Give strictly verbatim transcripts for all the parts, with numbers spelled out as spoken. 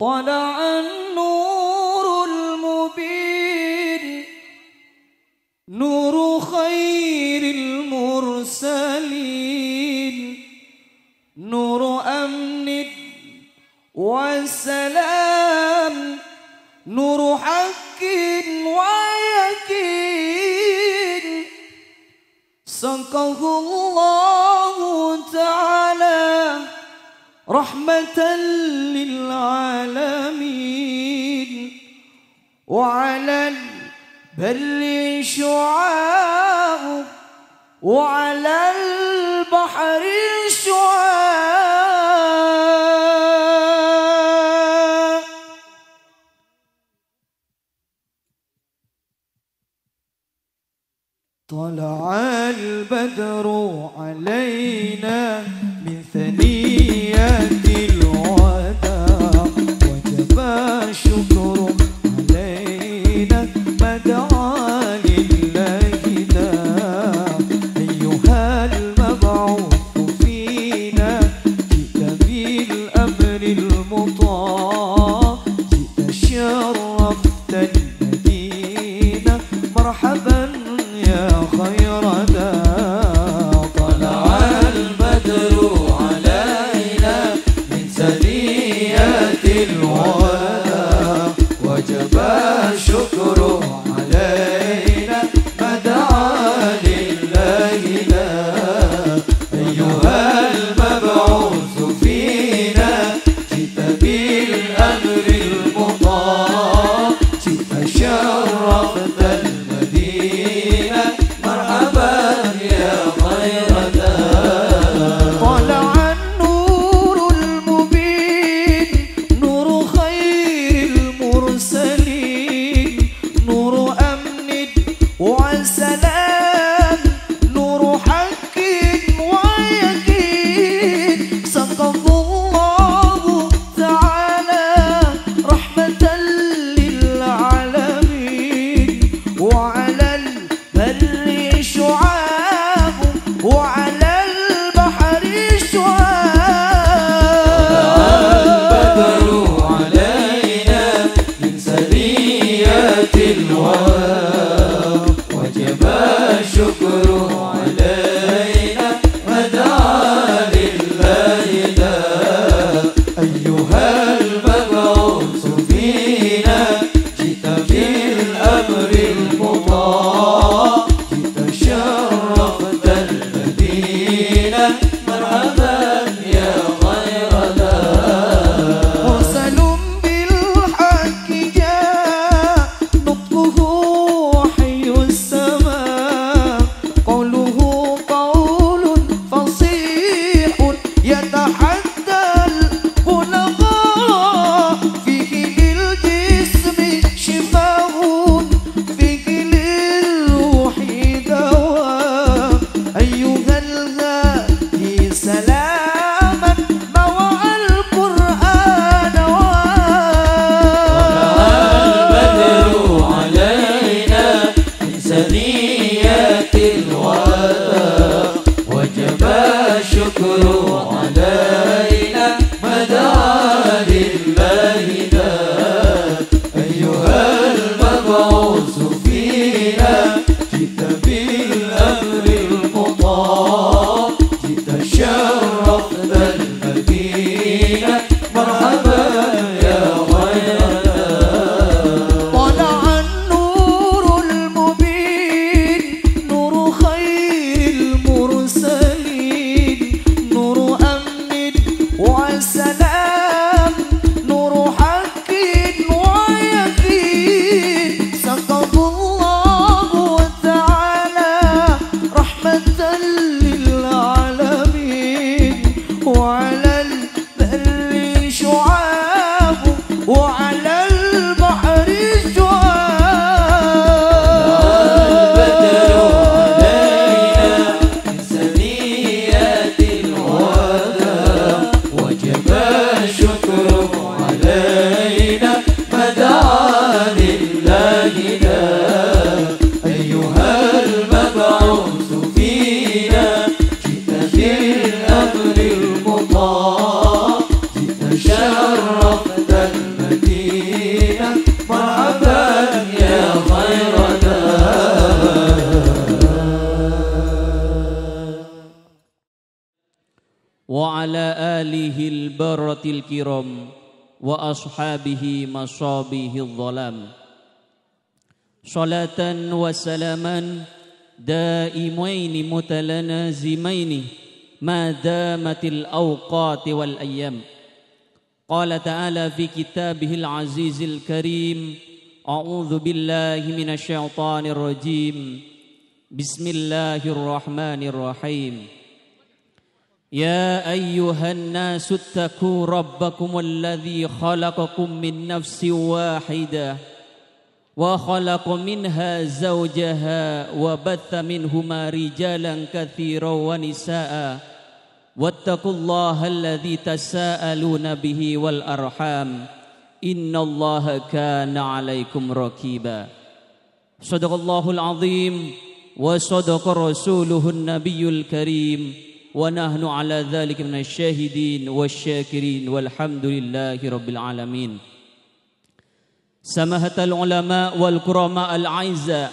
طلع النور المبين، نور خير المرسلين، نور أمن وسلام، نور حق ويقين. ساقه الله تعالى رحمة للعالمين. وعلى البر شعاع، وعلى البحر شعاع. طلع البدر علينا من ثنيات الوداع، وجب الشكر علينا ما دعا لله داع. أيها المبعوث فينا، جئت بالأمر المطاع، جئت شرفت المدينة، مرحبا يا خير داع. طلع البدر علينا من ثنيات الوداع، وجب الشكر علينا ما دعا لله داع. أيها المبعوث فينا، جئت بالأمر المطاع، جئت شرفت المدينة، مرحبا يا خير داع. طلع النور المبين، نور خير البررة الكرام وأصحابه مصابيح الظلام. صلاة وسلاما دائمين متلازمين ما دامت الأوقات والأيام. قال تعالى في كتابه العزيز الكريم: أعوذ بالله من الشيطان الرجيم. بسم الله الرحمن الرحيم. يا أيها الناس اتقوا ربكم الذي خلقكم من نفس واحدة وخلق منها زوجها وبث منهما رجالا كثيرا ونساء واتقوا الله الذي تساءلون به والأرحام إن الله كان عليكم رقيبا. صدق الله العظيم وصدق رسوله النبي الكريم ونحن على ذلك من الشاهدين والشاكرين والحمد لله رب العالمين. Samahatal ulama wal kurama al-a'izza.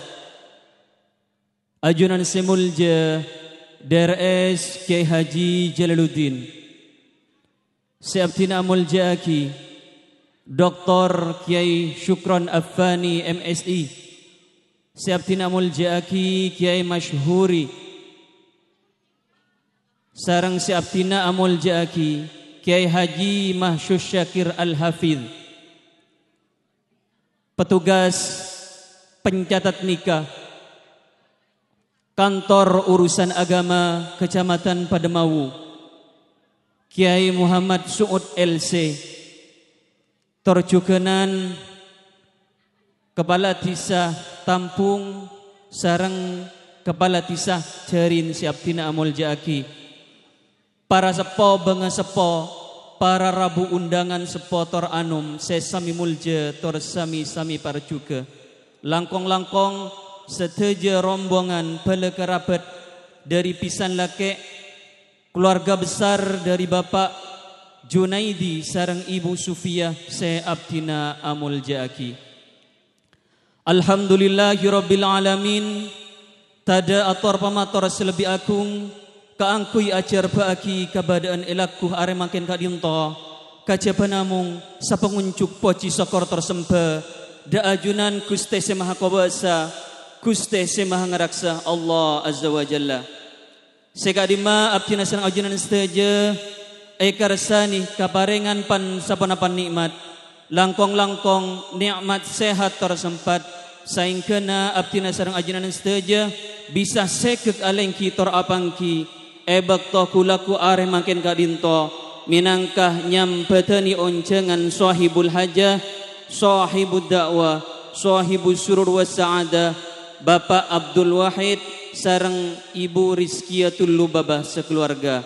Ajunan sè molja, D R S Kyai Haji Jalaluddin. Sè abdhina amolja'aghi, Doktor Kyai Syukron Affani, M Si. Sè abdhina amolja'aghi, Kyai Masyhuri. Sareng sè abdhina amolja'aghi, Kyai Haji Mahsyus Syakir Al-Hafidz. Petugas pencatat nikah Kantor Urusan Agama Kecamatan Pademawu, Kyai Muhammad Suud L C, tor jhughânan Kepala Dhisa Tambung sareng Kepala Dhisa Jarin sè abdhina amolja'aghi. Para seppo bângaseppo, para rabu undangan seppo tor anom sè samè molja tor samè-samè parjhughâ. Langkong-langkong sadhâjâ rombongan bhâlâ karabat dhâri bhisan lakè', keluarga besar dhâri Bapa' Junaidi sareng Ibu Sufiyah sè abdhina amolja'aghi. Alhamdulillahirabbil alamin. Tadâ' ator pamator sè lebbi agung kaangghuy ajhârbâ'âghi kabâdâ'ân è lagghu arè mangkèn ka'dinto. Kajhâbhâ namong sapangonjhuk pojhi sokkor tor sembhâ dâ' ajunan Ghustè Sè Mahakobâsa, Ghustè Sè Mahangaraksa, Allah Azza wa Jalla. Sè ka'dimma abdhina sareng ajunan sadhâjâ èkarsanè kaparèngan pan-saponapan nè'mat, langkong-langkong nè'mat sehat tor sempat, saèngghâna abdhina sareng ajunan sadhâjâ bisa sèghek alèngghi tor apangghi è bâkto ghu-lagghu arè mangkèn ka'dinto, mènangka nyambhâdhâni onjhângan sohibul hajah, sohibud da'wah, sohibus surur was sa'adah, Bapa' Abdul Wahid sareng Ibu Rizkiyatul Lubabah sakaluarga.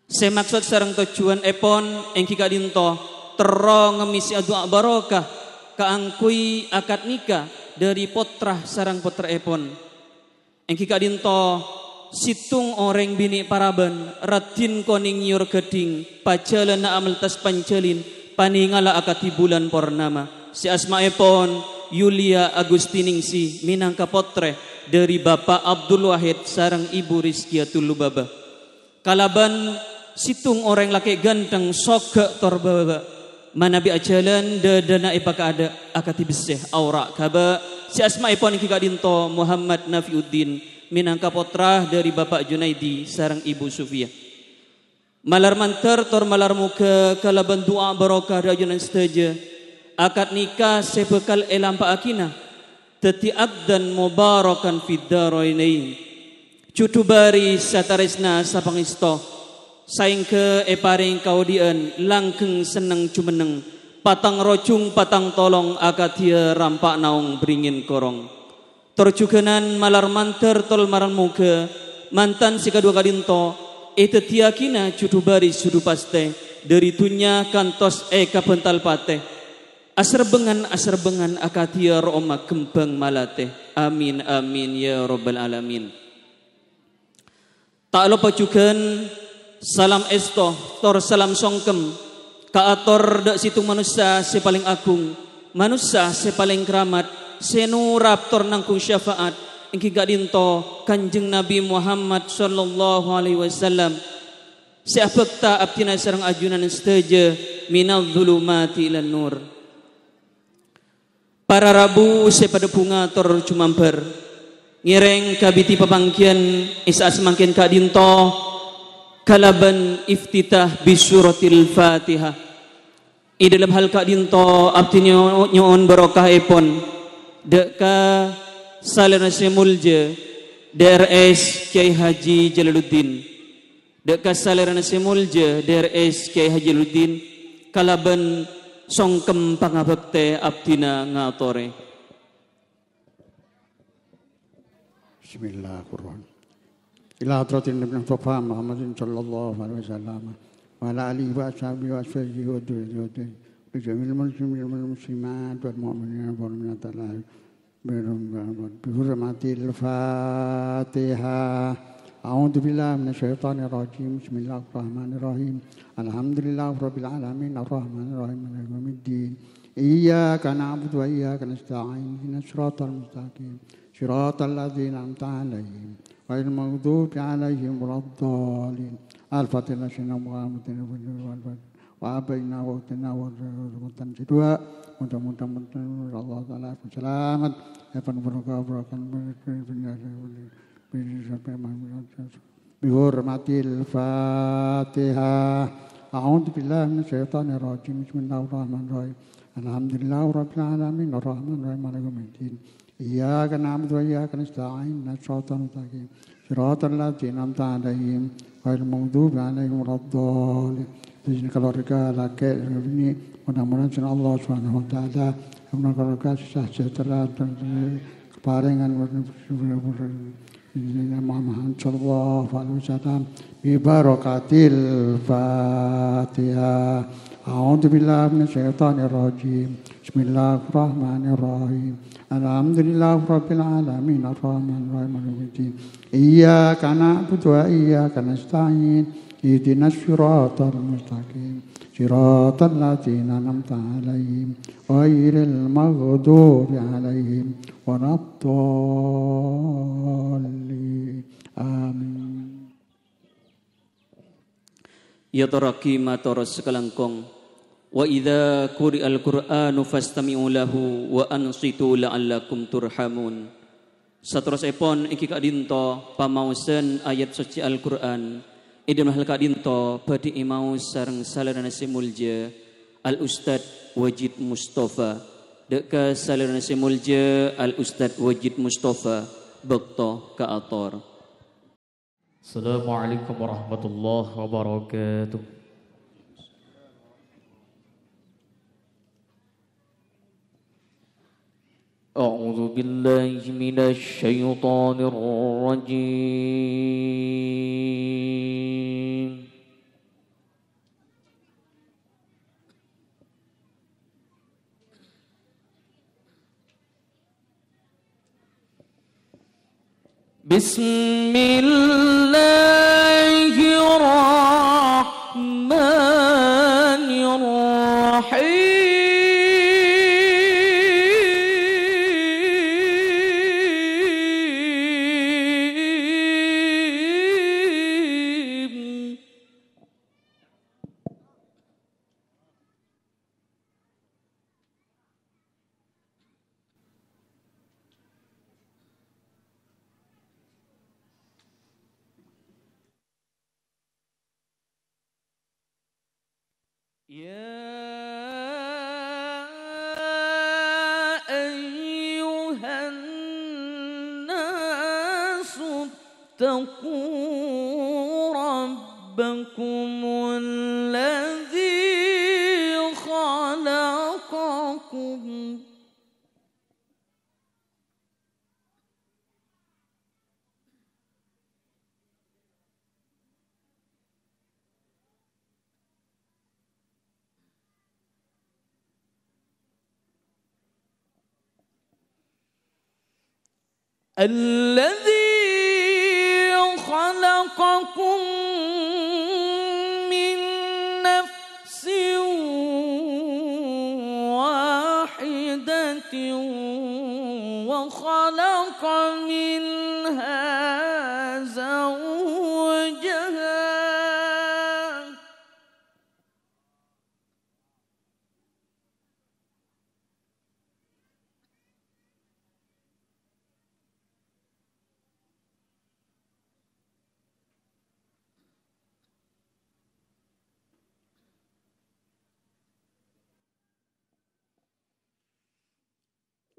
Sè maksod sareng tojjhuwânnèpon èngghi ka'dinto terro ngemmèsè adu'a barokah kaangghuy akad nikah dhâri pottra sareng pottra'èpon. Èngghi ka'dinto sèttong orèng binè' paraban raddhin konèng nyèyor ghâddhing, pajhâlâna ameltas panjhâlin, panèngalla akadhi bulân pornama. Sè asmaèpon Yulia Agustiningsih mènangka pottrè dhâri Bapa' Abdul Wahid sareng Ibu Rizkiyatul Lubabah. Kalabân sèttong orèng lakè' ghântheng sogâ' tor bâbâ. Manabi ajhâlân dhâdhâna èpakaadâ' akadhi bessè aora' ghâbâ', sè asmaèpon èngghi ka'dinto Muhammad Nafiuddin, mènangka pottra dhâri Bapa' Junaidi sareng Ibu Sufiyah. Malar mandhâr tor malar moghâ kalabân du'a barokah dhâri ajunan sadhâjâ, akad nikah sè bhâkal èlampa'aghina dhâddhi aqdan mubarakan fid darainain. Jhudhu bhâri' satarèsna sapangèsto, saèngghâ èparèng kaodi'ân langgeng senneng jumenneng, patang rojung patang tolong akadhiyâ rampa' naong bringin korong. Tor jhughânan malar mandhâr tor malar moghâ mantan sè kaduwâ ka'dinto èdhâddhiyâghina jhudhu bhâri' jhudhu pastè dhâri dhunnya kantos è kabhântal patè. Aserbhângan-aserbhângan akadhiyâ ro'omma kembhâng malatè. Amin, amin, ya rabbal alamin. Ta' loppa jhughân salam èsto tor salam songkem kaator dhâ' sèttong manossa sè palèng agung, manossa sè palèng keramat, sè norap tor nangghung syafa'at, èngghi ka'dinto Kanjeng Nabi Muhammad sallallahu alaihi wasallam. sè abhâkta abdhina sareng ajunan sadhâjâ minadz-dzulumati ilan nur. Para rabu sè padâ bhunga tor jumambar, ngèrèng kabidhi papangghiyân è sa'at samangkèn ka'dinto kalabân iftitah bi suratil Fatihah. È dhâlem hal ka'dinto abdhi nyo-, nyo'on barokahèpon dhâ' ka salèrana sè molja D R S Kyai Haji Jalaluddin. Dhâ' ka salèrana sè molja D R S Kyai Haji Jalaluddin kalabân songkem pangabhâktè abdhina ngatorè. Bismillahirrahmanirrahim. Ila hadratin Nabi Mustafa Muhammadin sallallahu alaihi wasallam. Wa ala alihi wa ashabihi wa ashabihi wa dzurriyyatihi wa dzurriyyati jami'il muslimin wal muslimat wal mu'minin wal mu'minat ala Bihurmatil Fatihah. A'udzu billahi minasyaitonir rajim. Bismillahirrahmanirrahim. Alhamdulillahirabbil alamin, arrahmanirrahim, maliki yaumiddin. Iyyaka na'budu wa iyyaka nasta'in. Ihdinas siratal mustaqim. Siratal ladzina an'amta 'alaihim, ghairil maghdubi 'alaihim waladdallin. Al-Fatihah. Wa abaina wa ukhtina wa mudah-mudahan Allah Ta'ala selamat. Evan berkah berkah. Bihurmatil Fatihah. A'udzu billahi minasyaitonir rajim. Bismillahirrahmanirrahim. Alhamdulillahirabbil alamin, arrahmanirrahim, maliki yaumiddin. Iyyaka na'budu wa iyyaka nasta'in. Ihdinas siratal mustaqim. Siratal ladzina an'amta 'alaihim, ghairil maghdubi 'alaihim waladdallin. Sè keluarga, lakè', binè', mudah-mudahan sareng Allah Subhanahu wa Ta'ala, keluarga sehat sejahtera, dan keparengan Muhammad sallallahu alaihi wasallam, bi barakatil Fatihah. A'udzu billahi minasyaitonir rajim. Bismillahirrahmanirrahim. Alhamdulillahirabbil alamin, arrahmanirrahim, maliki yaumiddin. Iyyaka na'budu wa iyyaka nasta'in. Ihdinas siratal mustaqim. Siratal ladzina an'amta 'alaihim, ghairil maghdubi 'alaihim waladdallin. Amin. Èyatorraghi mator sakalangkong, "Wa idza quri'al Qur'anu fastami'u lahu wa ansitu la'allakum turhamun." Saterrossèpon èngghi ka'dinto pamaosan ayat soccè Al-Qur'an. È dhâlem hal ka'dinto bhâdhi èmaos sareng salèrana sè molja Al-Ustadz Wajid Mustafa. Dhâ' ka salèrana sè molja Al-Ustadz Wajid Mustafa, bâkto kaator. Assalamualaikum warahmatullahi wabarakatuh. أعوذ بالله من الشيطان الرجيم. بسم الله الرحمن الرحيم. يا أيها الناس اتقوا ربكم الذي خلقكم الذي خلقكم من نفس واحدة وخلق منها زوجها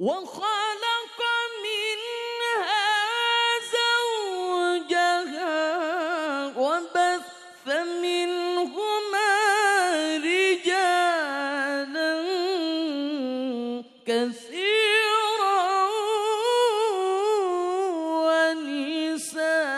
وخلق منها زوجها وبث منهما رجالا كثيرا ونساء.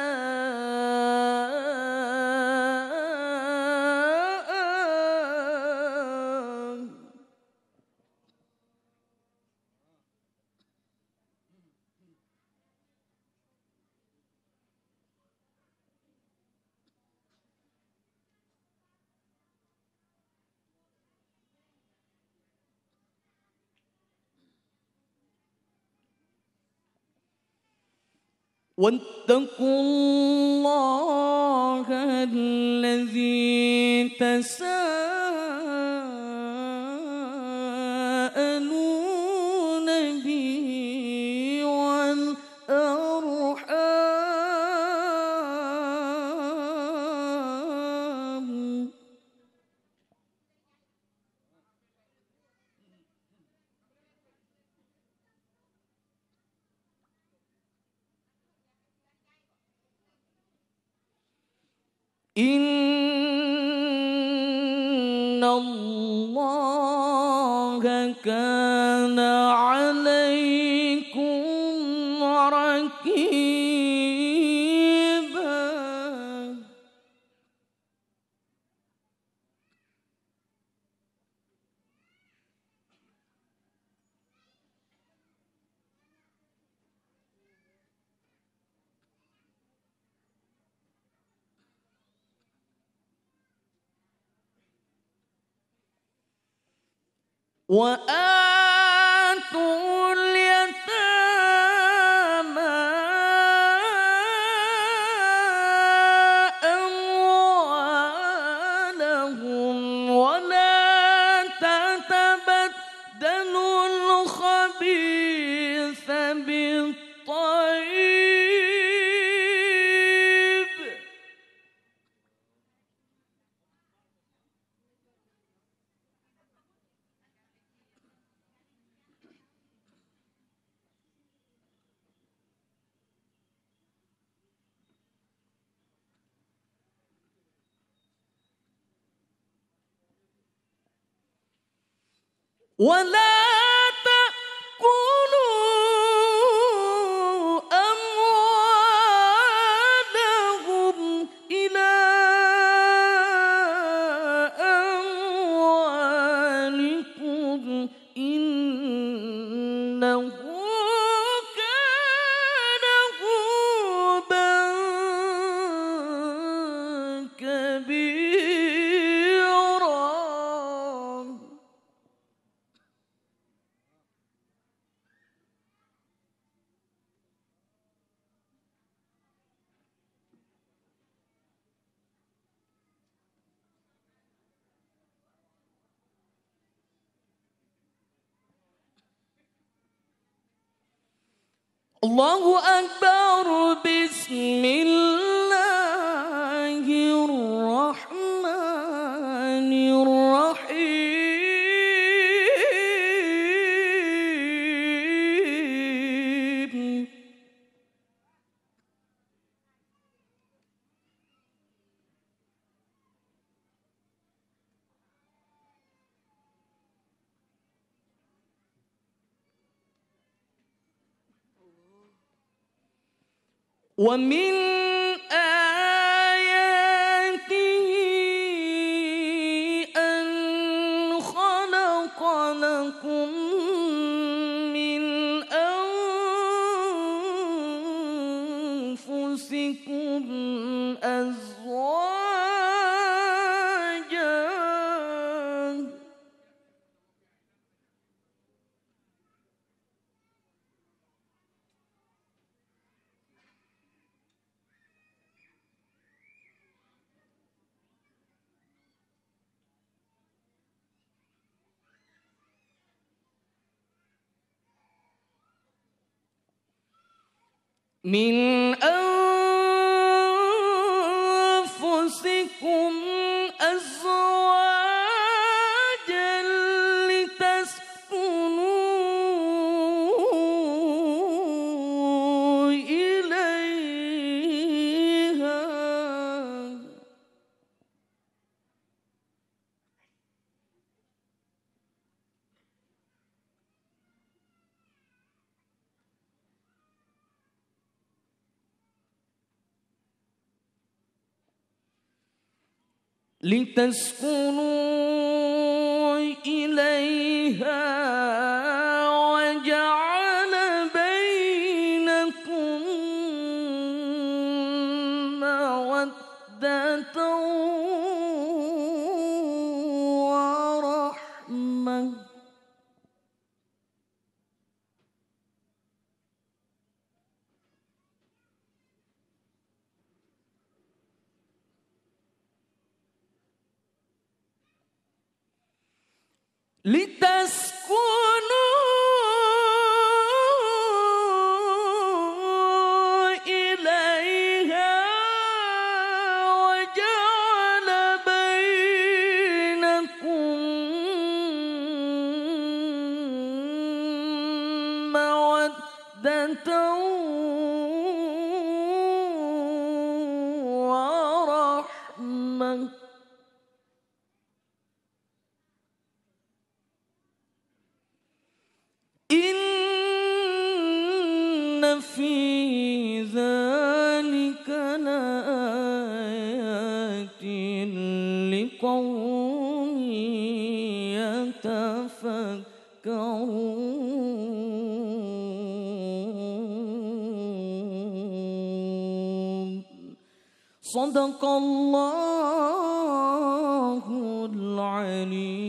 واتقوا الله الذي تساءلون به والأرحام. إن الله كان عليكم رقيبا. وآتوا اليتامى أموالهم ولا تتبدلوا الخبيث بالطيب. ولا تأكلوا أموالهم إلى أموالكم إنه كان حوبا كبيرا. الله أكبر. بسم الله الرحمن الرحيم. ومن آياته أن خلق لكم من أنفسكم أزواجا. من أنفسكم أزواجا لتسكنوا لتسكنوا إليها وجعل بينكم مودة ورحمة. لتسكنوا إليها وجعل بينكم مودة ورحمة. إن في ذلك لآيات لقوم يتفكرون. صدق الله العلي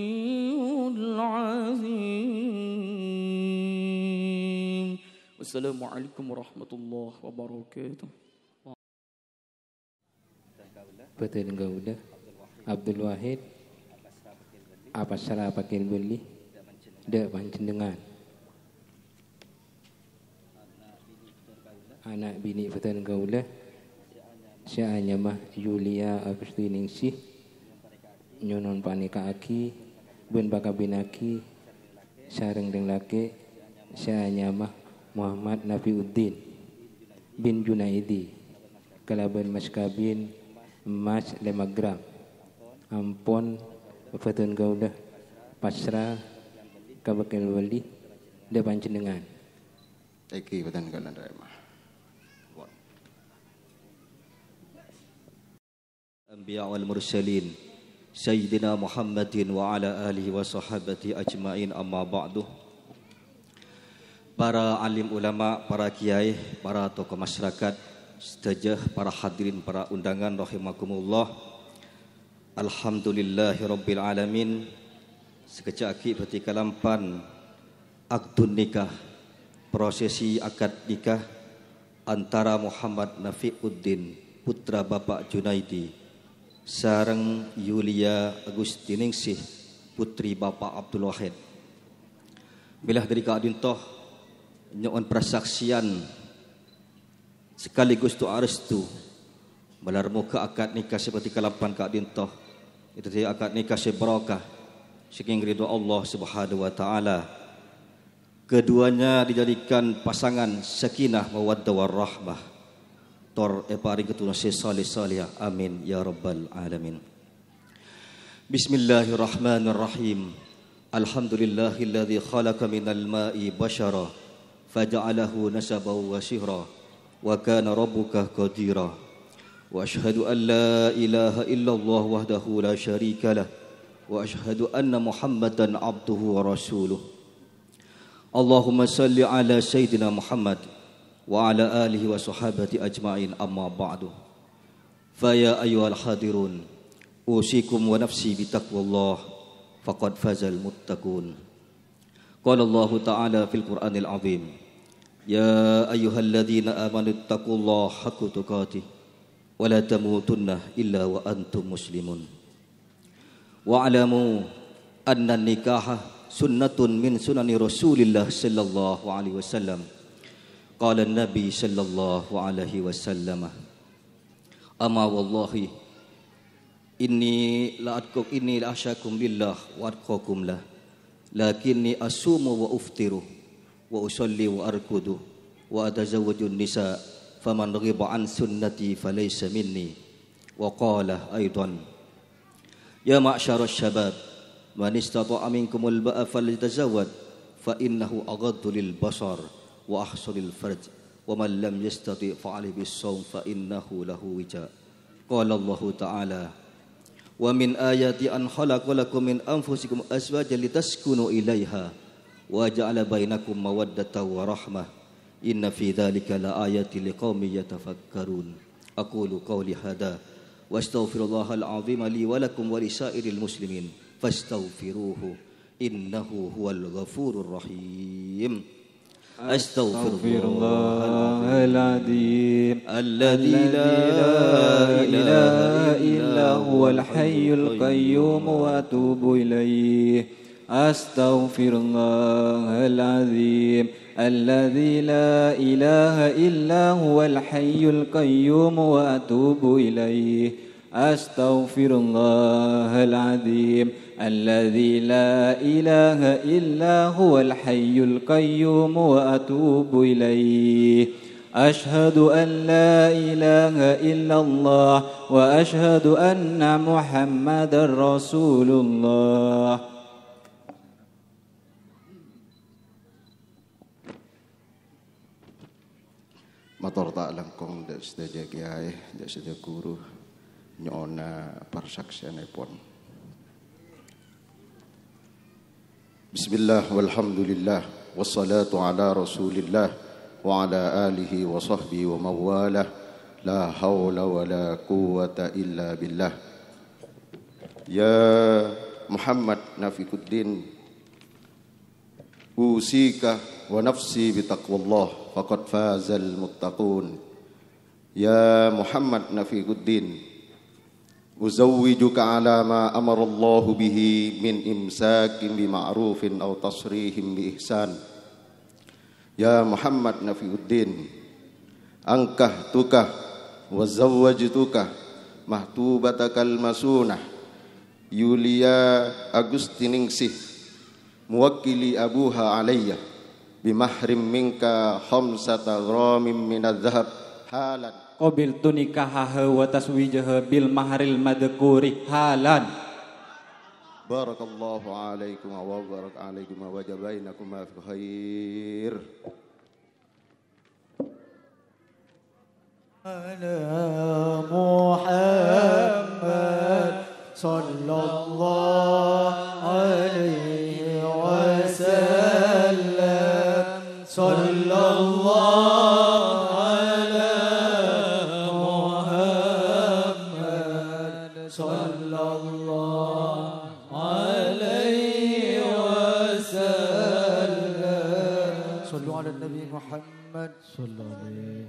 العظيم. والسلام عليكم ورحمة الله وبركاته. Bhâdhân kaulâ, Abdul Wahid, apasra pakèr bâli dâ' panjhennengngan. Ana' binè' bhâdhân kaulâ, sè anyama Yulia Agustiningsih, nyonon panèka'aghi bân pakabinnaghi sareng rèng lakè' sè anyama Muhammad Nafiuddin bin Junaidi, kalabân mas kabin emmas lèma gram. Ampon bhâdhân kaulâ pasra ka pakèr bâli dâ' panjhennengngan. Èngghi bhâdhân kaulâ narèma. Anbiya wal mursalin, Sayyidina Muhammadin wa ala alihi wa sahabati ajma'in, amma ba'du. Para alim ulama, para kiai, para tokoh masyarakat sadhâjâ, para hadirin, para undangan rahimakumullah. Alhamdulillahirabbil alamin. Sakejjhâ' aghi' bhâdhi kalampan akdun nikah, prosesi akad nikah antara Muhammad Nafiuddin, putra Bapak Junaidi, sareng Yulia Agustiningsih, putri Bapak Abdul Wahid. Bilâ dhâri ka'dinto nyo'on prasaksiyan sekaligus du'a restu. Malar moghâ akad nikah sè bhâdhi kalampan ka'dinto èdhâddhiyâ akad nikah sè barokah, sakèng ridho Allah Subhanahu wa Ta'ala. Keduanya dijadikan pasangan sakinah mawaddah warahmah, tor èparèng keturunan sè saleh salehah. Amin ya rabbal alamin. Bismillahirrahmanirrahim. Alhamdulillahilladzi khalaqa minal ma'i basyara faja'alahu nasaban wa sihra wa kana rabbuka qadira. Wa asyhadu an la ilaha illallah wahdahu la syarikalah wa asyhadu anna Muhammadan abduhu wa rasuluh. Allahumma shalli ala Sayyidina Muhammad wa ala alihi wa sahabati ajma'in, amma ba'du. Fa ya ayyuhal hadirun, usikum wa nafsi bi taqwallah, faqad fazal muttaqun. Qala Allahu ta'ala fil Qur'anil azim, "Ya ayyuhalladzina amanu taqullaha haqqa tuqatih, wa la tamutunna illa wa antum muslimun." Wa'lamu anna nikaha sunnatun min sunani Rasulillah sallallahu alaihi wasallam. Qala Nabi sallallahu alaihi wasallam, "Amma wallahi, inni la atqakum, inni la akhsyakum lillah wa atqakum lah. Lakinni asumu wa uftiru, wa usalli wa arkudu, wa atazawwajun nisa, faman raghiba an sunnati falaysa minni." Wa qala aidan, "Ya ma'syaras syabab, man istata'a minkumul ba'a falyatazawwaj, fa innahu aghaddu lil basar wa ahsanul farj, wa man lam yastati' fa alaihi bis shaum fa innahu lahu wija." Qala Allahu ta'ala, ومن آياته أن خلق لكم من أنفسكم أزواجا لتسكنوا إليها وجعل بينكم مودة ورحمة إن في ذلك لآيات لقوم يتفكرون. أقول قولي هذا وأستغفر الله العظيم لي ولكم ولسائر المسلمين فاستغفروه إنه هو الغفور الرحيم. أستغفر الله العظيم الذي لا إله إلا هو الحي القيوم وأتوب إليه. أستغفر الله العظيم الذي لا إله إلا هو الحي القيوم وأتوب إليه. أستغفر الله العظيم الذي لا إله إلا هو الحي القيوم وأتوب إليه. أشهد أن لا إله إلا الله وأشهد أن محمدا رسول الله. Mator ta' langkong dâ' sadhâjâ kèyaè, dâ' sadhâjâ ghuru, nyo'ona parsaksèannèpon. Bismillah, walhamdulillah, wassalatu ala Rasulillah, wa ala alihi wa sahbihi wa mawalah. La haula wa la quwwata illa billah. Ya Muhammad Nafiquddin, usika wa nafsi bitaqwallah, faqad fazal muttaqun. Ya Muhammad Nafiquddin, uzawwijuka ala ma amarallahu bihi min imsakin bima'rufin aw tasrihim bi ihsan. Ya Muhammad Nafiuddin, ankahtuka wa zawwajtuka mahtubatakal masunah, Yulia Agustiningsih, muwakkili abuha alayya, bimahrim minka khamsata gramim minadz dzahab halan. Qabiltu nikahaha wa tazwijaha bil mahril madzkuri halan. Barakallahu alaikum wa barak alaikum wa bainakuma fi khair. Ala Muhammad sallallahu alaihi wasallam. Sallallahu ala Muhammad sallallahu alaihi wasallam. Sallu ala Nabi Muhammad. Sallu alaihi.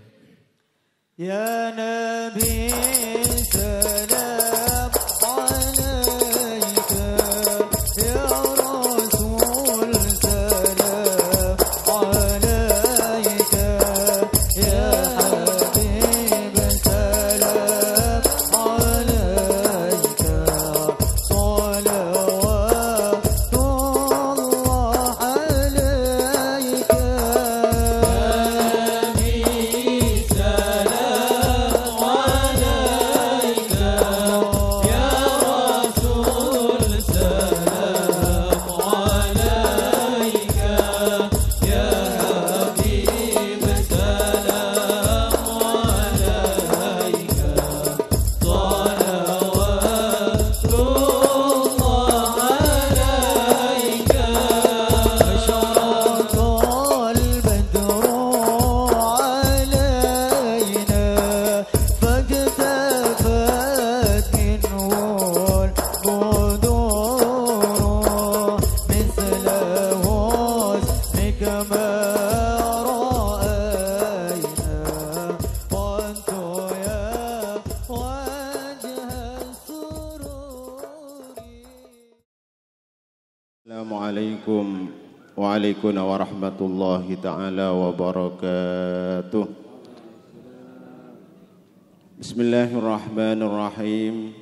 Ya Nabi, salam alaika. Ya Rasul, salam alaika. Ya Habib, salam alaika. Salawatullah alaika. Ya Nabi, salam alaika. Ya Rasul, salam alaika. Ya Habib, salam alaika. صلوات الله عليك. أشرق البدر علينا فاختفت منه البدور مثل حسنك ما رأينا قط يا وجه السرور. السلام عليكم وعليكم ورحمة الله تعالى وبركاته. بسم الله الرحمن الرحيم.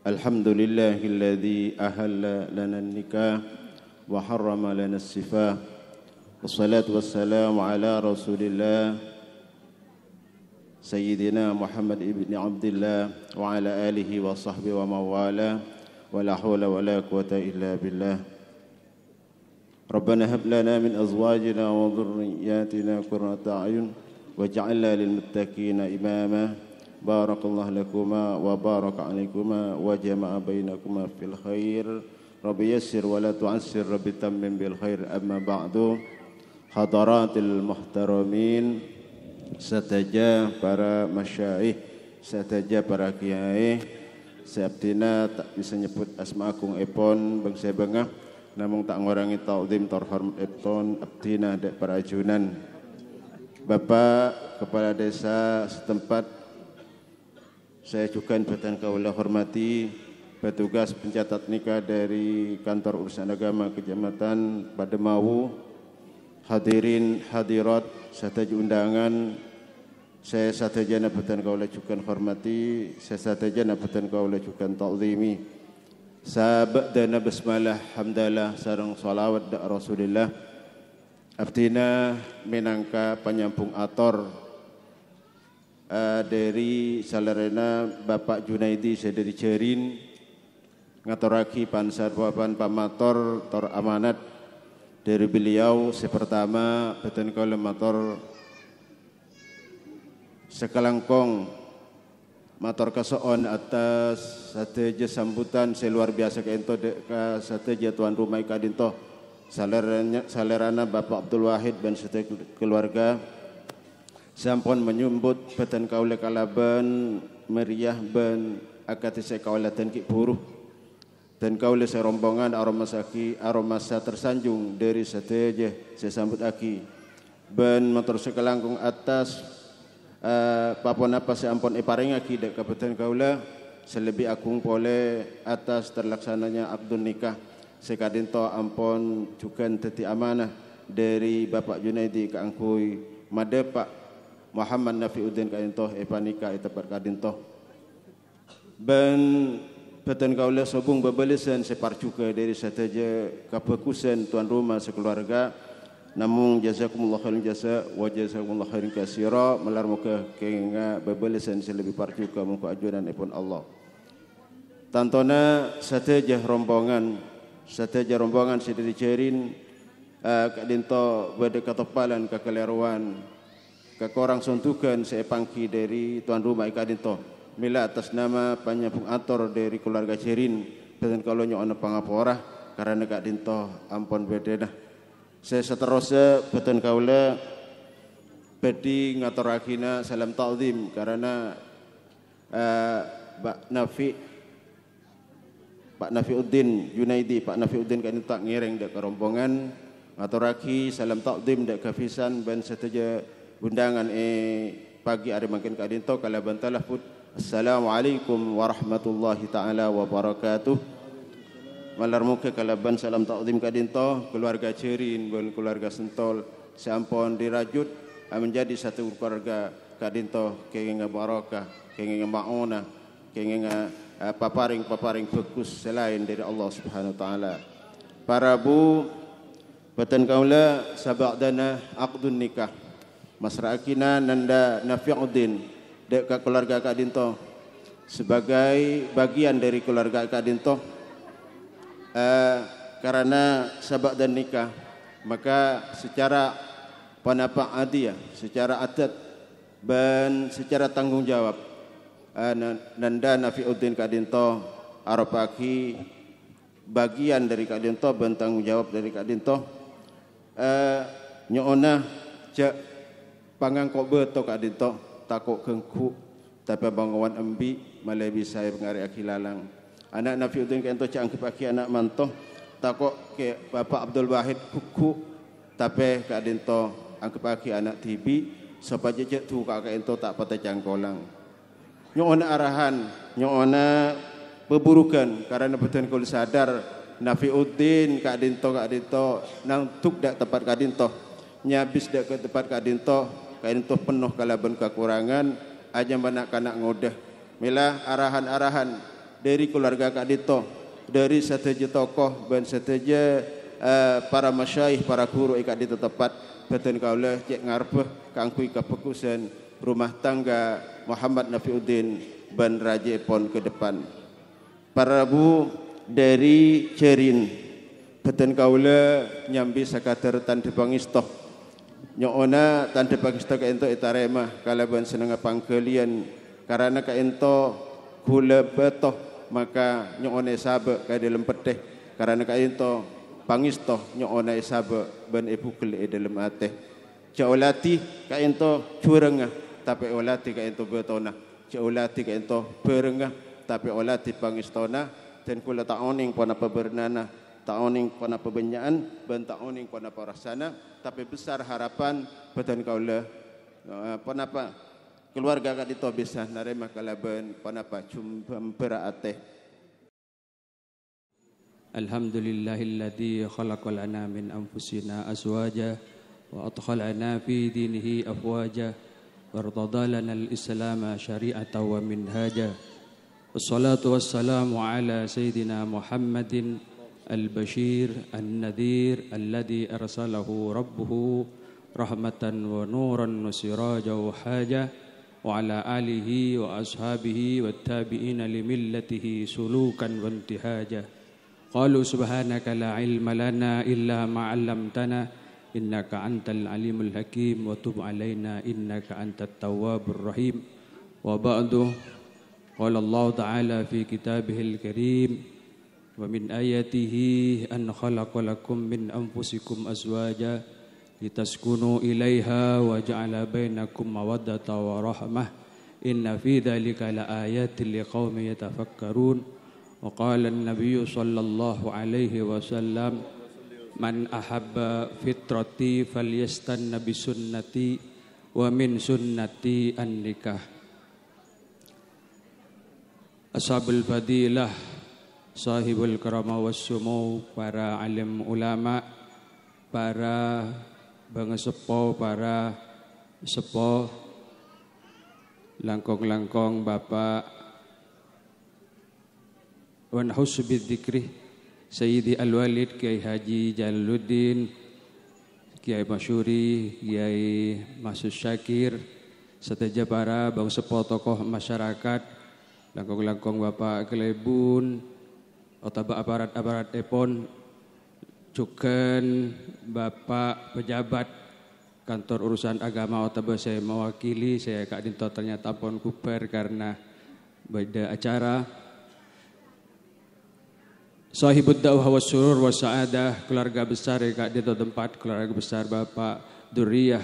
الحمد لله الذي أحل لنا النكاح وحرم لنا السفاح. والصلاة والسلام على رسول الله سيدنا محمد بن عبد الله وعلى آله وصحبه ومن والاه، ولا حول ولا قوة إلا بالله. ربنا هب لنا من أزواجنا وذرياتنا قرة أعين واجعلنا للمتقين إماما. بارك الله لكما وبارك عليكما وجمع بينكما في الخير. رب يسر ولا تعسر، رب تمم بالخير. أما بعد، حضرات المحترمين، sadhâjâ para masyayikh, sadhâjâ para kiai, sè abdhina ta' bisa nyebbhut asma agungèpon bâng-sèbângnga, namong ta' ngorangè ta'zim tor hormatèpon abdhina dâ' para ajunan. Bapak Kepala Desa setempat, sè jhughân bhâdhân kaulâ hormatè, petugas pencatat nikah dari Kantor Urusan Agama Kecamatan Pademawu, hadirin hadirat, sadhâjâ undangan, sè sadhâjâna bhâdhân kaulâ jhughân hormatè, sè sadhâjâna bhâdhân kaulâ jhughân ta'zimi. Sabâdâna basmalah, hamdalah, sareng shalawat dâ' Rasulillah, abdhina mènangka panyambhung ator, eh, dâri salèrana Bapak Junaidi sè dâri Jhârin, ngatorraghi pansarpowan pamator tor amanat dâri beliau. Sè partama, bhâdhân kaulâ mator sakalangkong, mator kaso'on atas sadhâjâ sambutan sè luar biasa ka'dinto dâ' ka sadhâjâ tuan rumah è ka'dinto, salèrana, salèrana Bapak Abdul Wahid bân sadhâjâ keluarga. Sampon manyambut bhâdhân kaulâ kalabân meriah bân akadhi sè kaulâ dhân ghi' bhuru. Dhân kaulâ sè rombongan aromasaghi, aromasa tersanjung dâri sadhâjâ sè sambuttaghi. Bân mator sakalangkong atas, eh, pa-ponapa sè ampon èparèngaghi dâ' ka bhâdhân kaulâ, sè lebbi agung polè atas terlaksananya akdun nikah sè ka'dinto ampon jhughân dhâddhi amanah dâri Bapak Junaidi kaangghuy madâpa' Muhammad Nafiuddin ka'dinto èpanèka è tempat ka'dinto. Bân bhâdhân kaulâ sobung bhâbhâlâsân sè parjhughâ dâri sadhâjâ kabhâghusân tuan rumah sakalowarga. Namong, jazakumullahu khairan jaza, wa jazakumullahu khairan katsira, malar moghâ kèngènga bhâbhâlâsân sè lebbi parjhughâ mongghu ajunanèpon Allah. Tantona sadhâjâ rombongan, sadhâjâ rombongan sè dâri Jhârin, eh, ka'dinto bâdâ katoppalan, kakalèrowan, kakorang sondhughân sè èpangghi dâri tuan rumah è ka'dinto. Mèla atas nama panyambhung ator dâri kalowarga Jhârin, bhâdhân kaulâ nyo'ona pangapora karana ka'dinto ampon bâdâna. Sè saterrossa bhâdhân kaulâ bhâdhi ngatorraghina salam ta'zim karana, eh, Pak Nafi, Pak Nafiuddin Junaidi, Pak Nafiuddin ka'dinto ta' ngèrèng dâ' ka rombongan, ngatorraghi salam ta'zim dâ' ka bhisan bân sadhâjâ undangan è pagi arè mangkèn ka'dinto kalabân talaffudz, "Assalamualaikum warahmatullahi ta'ala wabarakatuh." Malar moghâ kalabân salam ta'zim ka'dinto, kalowarga Jhârin bân kalowarga Sentol sè ampon dirajut, eh, menjadi satu keluarga ka'dinto kèngènga barokah, kèngènga ma'onah, kèngènga, eh, paparèng-paparèng bhâghus sè laèn dâri Allah Subhanahu wa Ta'ala. Para bu, bhâdhân kaulâ sabâdâna akdun nikah, masra'aghina nanda Nafiuddin dâ' ka kalowarga ka'dinto sebagai bagian dâri kalowarga ka'dinto, eh, karana sabâdâna nikah, maka secara ponapa adiyah, secara adat, bân secara tanggung jawab, eh, na-, nanda Nafiuddin ka'dinto aropa'aghi bagian dâri ka'dinto bân tanggung jawab dâri ka'dinto, eh, nyo'ona jhâ' pangangko' bâto ka'dinto, tako' ganggu, tapè bângowan embi' malè bisa èpangarè'aghi lalang. Ana' Nafiuddin ka'dinto jhâ' angghebbhâghi ana' manto, tako' kè Bapak Abdul Wahid ghugghu, tapè ka'dinto angghebbhâghi ana' dhibi', sopajâ jhâ' duka'a ka'dinto ta' patè cangkolang. Nyo'ona arahan, nyo'ona pabhurughân, karana bhâdhân kaulâ sadar, Nafiuddin ka'dinto, ka'dinto, nangdhuk dâ' tempat ka'dinto, nyabis dâ' ka tempat ka'dinto, ka'dinto penno kalabân kakorangan, ajâmbâ na'-kana' ngodâ. Mèla arahan-arahan dâri kalowarga ka'dinto, dâri sadhâjâ tokoh bân sadhâjâ, eh, para masyayikh, para ghuru è ka'dinto tempat, bhâdhân kaulâ cè' ngarebbhâ kaangghuy kabhâghusân rumah tangga Muhammad Nafiuddin bân rajâèpon ka depan. Para rabu dâri Jhârin, bhâdhân kaulâ nyambi sakadâr tandhâ pangèsto. Nyo'ona tandhâ pangèsto ka'dinto ètarèma kalabân sennengnga pangghâliyân Karana ka'ento ghulâ bâto, maka nyo'ona èsabâ' ka è dhâlem peddhâ. Karana ka'ento pangèsto nyo'ona èsabâ' bân èbugel è dhâlem atè. Jhâ' oladhi ka'ento jhuwârângnga, tapè oladhi ka'ento bâtona. Jhâ' oladhi ka'ento bhârângnga, tapè oladhi pangèstona. Dân kaulâ ta' onèng ponapa bârnana, ta' onèng ponapa bânnya'an, bân ta' onèng ponapa rassana, tapè besar harapan bhâdhân kaulâ, eh, ponapa kalowarga ka'dinto bisa narèma kalabân ponapa jum-, jhâmbhârrâ atè. الحمد لله الذي خلق لنا من أنفسنا أزواجا وأدخلنا في دينه أفواجا وارتضى لنا الإسلام شريعة ومنهاجا. والصلاة والسلام على سيدنا محمد البشير النذير الذي أرسله ربه رحمة ونورا وسراجا وهاجا، وعلى آله وأصحابه والتابعين لملته سلوكا وانتهاجا. قالوا سبحانك لا علم لنا إلا ما علمتنا إنك أنت العليم الحكيم وتب علينا إنك أنت التواب الرحيم. وبعد، قال الله تعالى في كتابه الكريم: ومن آياته أن خلق لكم من أنفسكم أزواجا لتسكنوا إليها وجعل بينكم مودة ورحمة إن في ذلك لآيات لقوم يتفكرون. وقال النبي صلى الله عليه وسلم: من أحب فطرتي فليستن بسنتي ومن سنتي النكاح. Ashabul fadilah, sahibul karamah was sumu, para alim ulama, para bângaseppo, para seppo, langkong-langkong bapa', wa nakhussu bidzikri Sayyidi Al-Walid Kiai Haji Jalaluddin, Kiai Masyuri, Kiai Maksud Syakir, sadhâjâ para bângaseppo tokoh masyarakat, langkong-langkong Bapa' Kalèbun, otabâ aparat-aparatèpon, jhughân Bapa' pejabat kantor urusan agama otabâ sè mewakili, sè ka'dinto ternyata ampon bubar karena bâdâ acara. Sahibud da'wah was surur was sa'adah, keluarga besar è ka'dinto tempat, keluarga besar Bapa' Durriyah,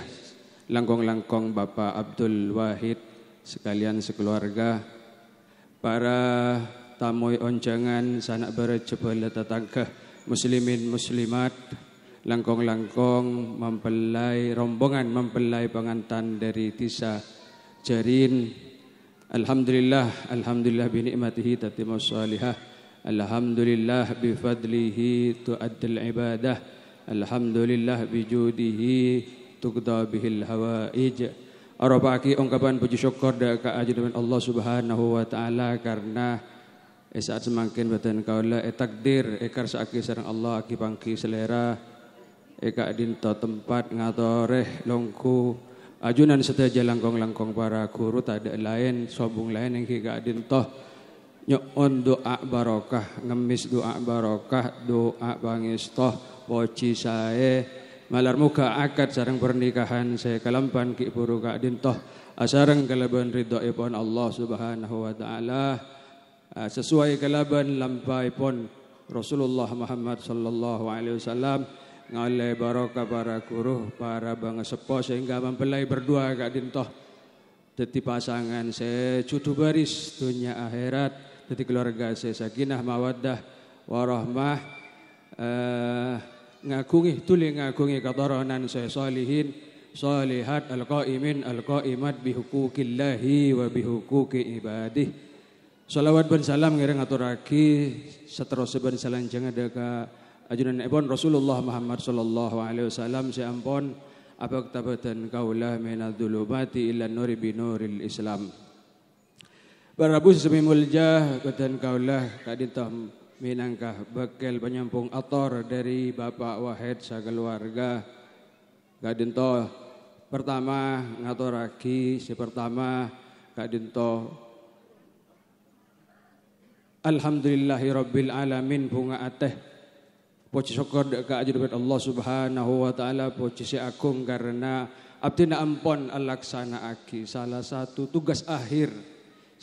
langkong-langkong Bapa' Abdul Wahid, sekalian sekeluarga, para tamoy onjhângan, sana' bârâs jhâbhâlâ tatangghâ, muslimin muslimat, langkong-langkong mempelai, rombongan mempelai pengantan dari Dhisa Jarin, Alhamdulillah, alhamdulillah bi ni'matihi tatimmus shalihah. Alhamdulillah bi fadlihi tu'addal ibadah. Alhamdulillah bi judihi tuqda bihil hawaij. Aropa'aghi ongkapan puji sokkor dâ' ka Ajunanèpon Allah Subhanahu wa Ta'ala karena è sa'at samangkèn bhâdhân kaulâ ètakdir èkarsa'aghi sareng Allah aghi-pangghi salèra è ka'dinto tempat ngatorè longghu ajunan sadhâjâ langkong-langkong para ghuru, tadâ' laèn, sobung laèn èngghi ka'dinto nyo'on du'a barokah, ngemmès du'a barokah, du'a pangèsto, pojhi saè. Malar moghâ akad sareng pernikahan sè kalampan ghi' bhuru ka'dinto asareng kalabân ridhoèpon Allah Subhanahu wa Ta'ala. Ah, sesuai kalabân lampaèpon Rasulullah Muhammad sallallahu alaihi wasallam, ngaollè barokah para ghuru, para bângaseppo, sehingga mempelai berdua ka'dinto dhâddhi pasangan sè judu baris dhunnya akhèrat, dhâddhi keluarga sè sakinah, mawaddah, warahmah, eh, ngaghungè, dhuli ngaghungè katoronan sè sholihin, sholihat, al-qaimin, al-qaimat bihuquqillahi wa bihuquqi ibadih. Shalawat bân salam ngèrèng atorraghi saterrossa bân salanjhângnga dâ' ka ajunanèpon Rasulullah Muhammad sallallahu alaihi wasallam sè ampon abhâkta bhâdhân kaulâ minadz-dzulumati ilan nuri binuril Islam. Para rabu sè sami molja, bhâdhân kaulâ ka'dinto mènangka bâkkèl panyambhung ator dhâri Bapa' Wahid sakalowarga. Ka'dinto pertama ngatorraghi, sè pertama ka'dinto Alhamdulillahirabbil alamin, bhunga atè. Pojhi sokkor dâ' ka ajunanèpon Allah Subhanahu wa Ta'ala, pojhi sè aghung karena abdhina ampon alaksana'aghi salah satu tugas akhir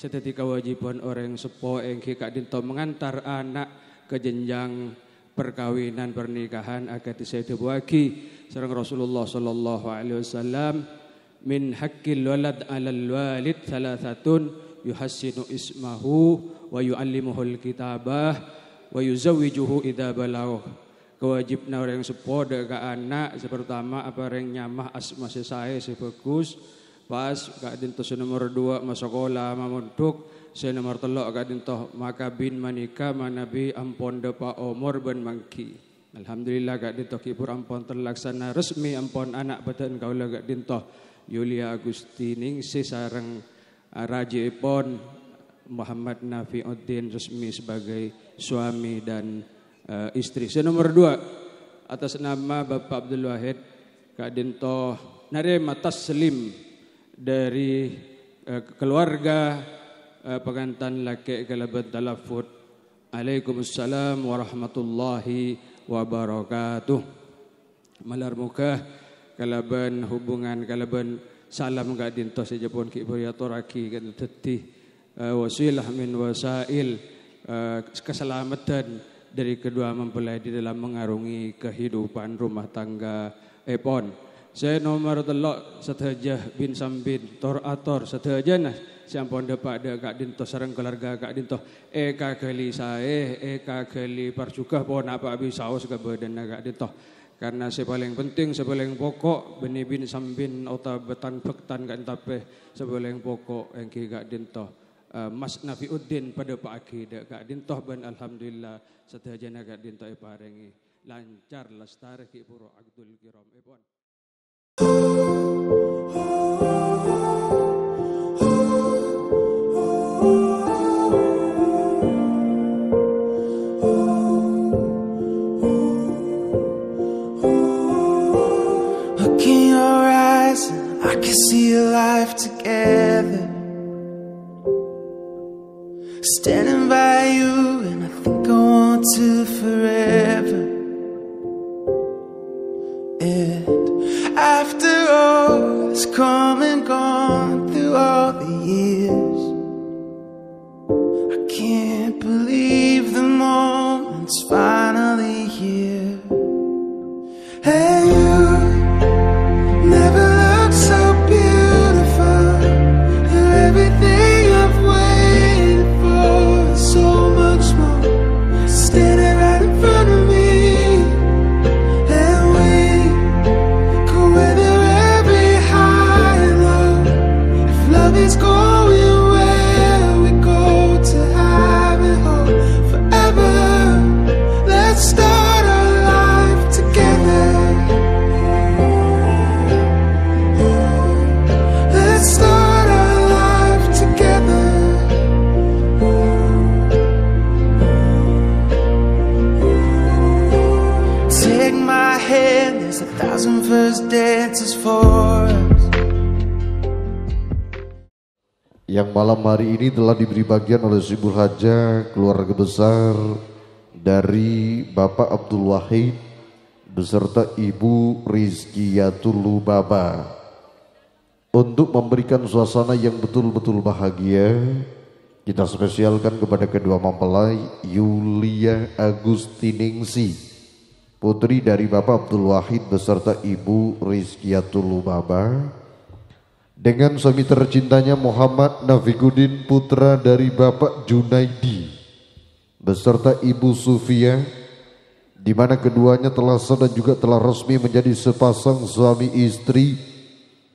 Sè dhâddhi kawâjibhân orèng seppo èngghi ka'dinto mangantar ana' ka jenjang parkabinan, pernikahan, akadhi sè èdhâbuwaghi sareng Rasulullah sallallahu alaihi wasallam, "Min haqqil walad 'alal walid tsalatsatun, yuhassinu ismahu, wa yu'allimuhul kitabah, wa yuzawwijuhu idza balagh." Kawâjibhânna orèng seppo dhâ' ka ana', sè partama aparèng nyama asma sè saè, sè bhâghus, pas, ka'dinto sè nomor duwâ' masakola, mamondhuk, sè nomor tello' ka'dinto makabin, manikah manabi ampon dhâpa' omor bân mangghi. Alhamdulillah, ka'dinto ghi' pur ampon terlaksana resmi, ampon ana' bhâdhân kaulâ ka'dinto Yulia Agustiningsih sareng raji'èpon Muhammad Nafiuddin resmi sebagai suami dan, eh, istri. Sè nomor duwâ', atas nama Bapak Abdul Wahid, ka'dinto narèma taslim dari, eh, keluarga, eh, pangantan lakè' kalabân talaffudz, "Alaikumussalam warahmatullahi wabarakatuh." Malar moghâ kalabân hubungan, kalabân salam ka'dinto sè jhâ' pon ghi' bhâri atorraghi ka'dinto dhâddhi, eh, wasilah min wasail, eh, kasalameddhân dhâri kedua mempelai di dalam mengarungi kehidupan rumah tanggaèpon. Sè nomor tello', sadhâjâ bin-sambin, tor-ator, sadhâjâna sè ampon dhâpa' dhâ' ka'dinto sareng keluarga ka'dinto èkaghâli saè, èkaghâli parjhughâ, ponapa bisaos ka bhâdhânna ka'dinto. Karna sè palèng penting, sè palèng poko', bânnè bin-sambin otabâ tan-bhâktan ka'dinto tapè sè palèng poko' èngghi ka'dinto, eh, Mas Nafiuddin padhâpa'aghi dhâ' ka'dinto bân alhamdulillah sadhâjâna ka'dinto èparèngè lancar lastarè ghi' pur akdul kiram èpon. Look in your eyes, and I can see a life together. Standing by you, and I think I want to forever. And after all that's come and gone through all the years, I can't believe the moment's finally here. And you never looked so beautiful. You're everything I've waited for, so much more. Standing right in front of me, and we could weather every high and low. If love is going where we go to have it all forever, let's start our life together. Let's start our life together. Take my hand, there's a thousand first dances for us. Yang malam hari ini telah diberi bagian oleh Sohibul Hajah, keluarga besar dari Bapak Abdul Wahid beserta Ibu Rizkiyatul Lubaba. Untuk memberikan suasana yang betul-betul bahagia, kita spesialkan kepada kedua mempelai, Yulia Agustiningsih, putri dari Bapak Abdul Wahid beserta Ibu Rizkiyatul Lubaba, dengan suami tercintanya Muhammad Nafikudin, putra dari Bapak Junaidi, beserta Ibu Sufia, di mana keduanya telah sah dan juga telah resmi menjadi sepasang suami istri,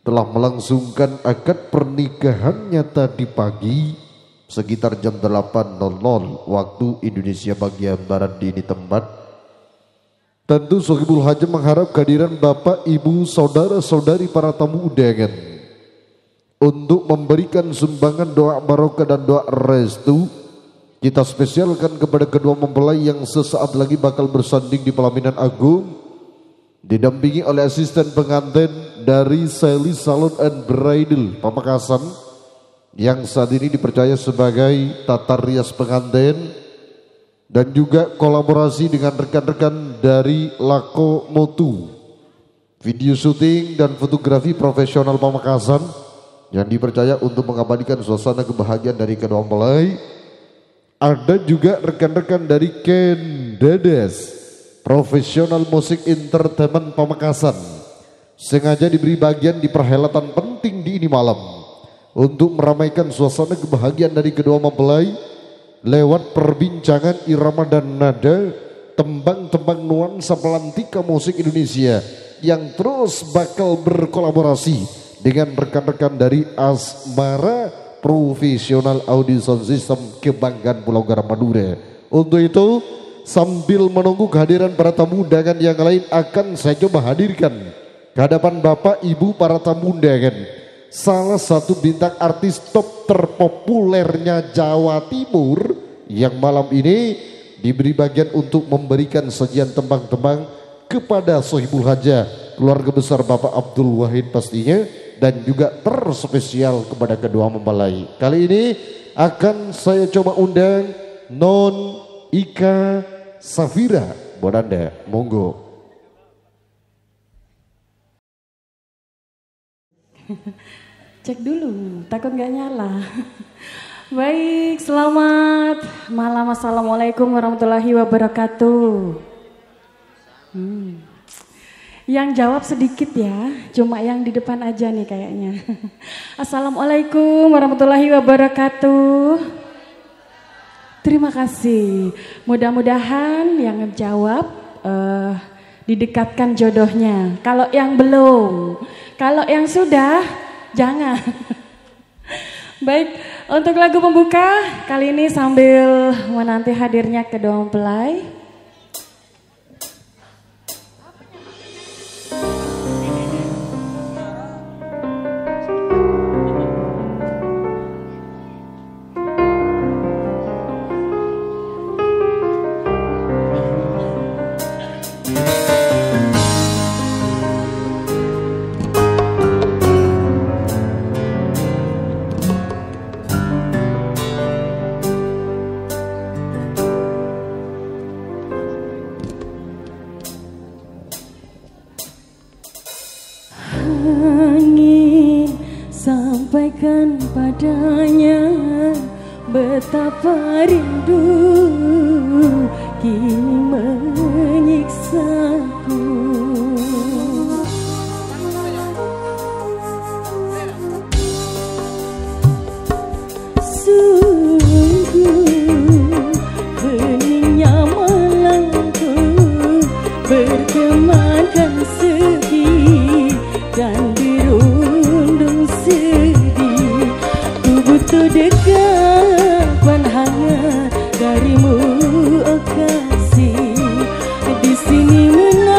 telah melangsungkan akad pernikahannya tadi pagi sekitar jam delapan nol nol waktu Indonesia bagian Barat di ini tempat. Tentu Sohibul Hajah mengharap kehadiran Bapak, Ibu, saudara-saudari para tamu undangan untuk memberikan sumbangan doa barokah dan doa restu. Kita spesialkan kepada kedua mempelai yang sesaat lagi bakal bersanding di pelaminan agung, didampingi oleh asisten pengantin dari Sally Salon and Bridal Pamekasan, yang saat ini dipercaya sebagai tata rias pengantin, dan juga kolaborasi dengan rekan-rekan dari Lako Motu, video syuting dan fotografi profesional Pamekasan, yang dipercaya untuk mengabadikan suasana kebahagiaan dari kedua mempelai. Ada juga rekan-rekan dari Kendedes, Professional Music Entertainment Pamekasan, sengaja diberi bagian di perhelatan penting di ini malam untuk meramaikan suasana kebahagiaan dari kedua mempelai lewat perbincangan irama dan nada tembang-tembang nuansa pelantika musik Indonesia yang terus bakal berkolaborasi dengan rekan-rekan dari Asmara Professional Audio Sound System, Kebanggaan, Pulau Garam, Madura. Untuk itu, sambil menunggu kehadiran para tamu undangan yang lain, akan saya coba hadirkan ke hadapan Bapak Ibu para tamu undangan, salah satu bintang artis top terpopulernya Jawa Timur yang malam ini diberi bagian untuk memberikan sajian tembang-tembang kepada sohibul hajah, keluarga besar Bapak Abdul Wahid pastinya, dan juga terspesial kepada kedua mempelai. Kali ini akan saya coba undang Non Ika Safira. Bonanda, monggo. Cek dulu, takut nggak nyala. Baik, selamat malam. Assalamualaikum warahmatullahi wabarakatuh. Hmm. Yang jawab sedikit ya, cuma yang di depan aja nih kayaknya. Assalamualaikum warahmatullahi wabarakatuh. Terima kasih. Mudah-mudahan yang menjawab eh, didekatkan jodohnya. Kalau yang belum, kalau yang sudah, jangan. Baik, untuk lagu pembuka kali ini sambil menanti hadirnya kedua mempelai. Hanya sampaikan padanya betapa rindu kini menyiksaku. Sungguh heningnya malamku bertemankan sedih dan dirundung sedih. Ku butuh dekapan hangat darimu, oh kasih. Di sini menang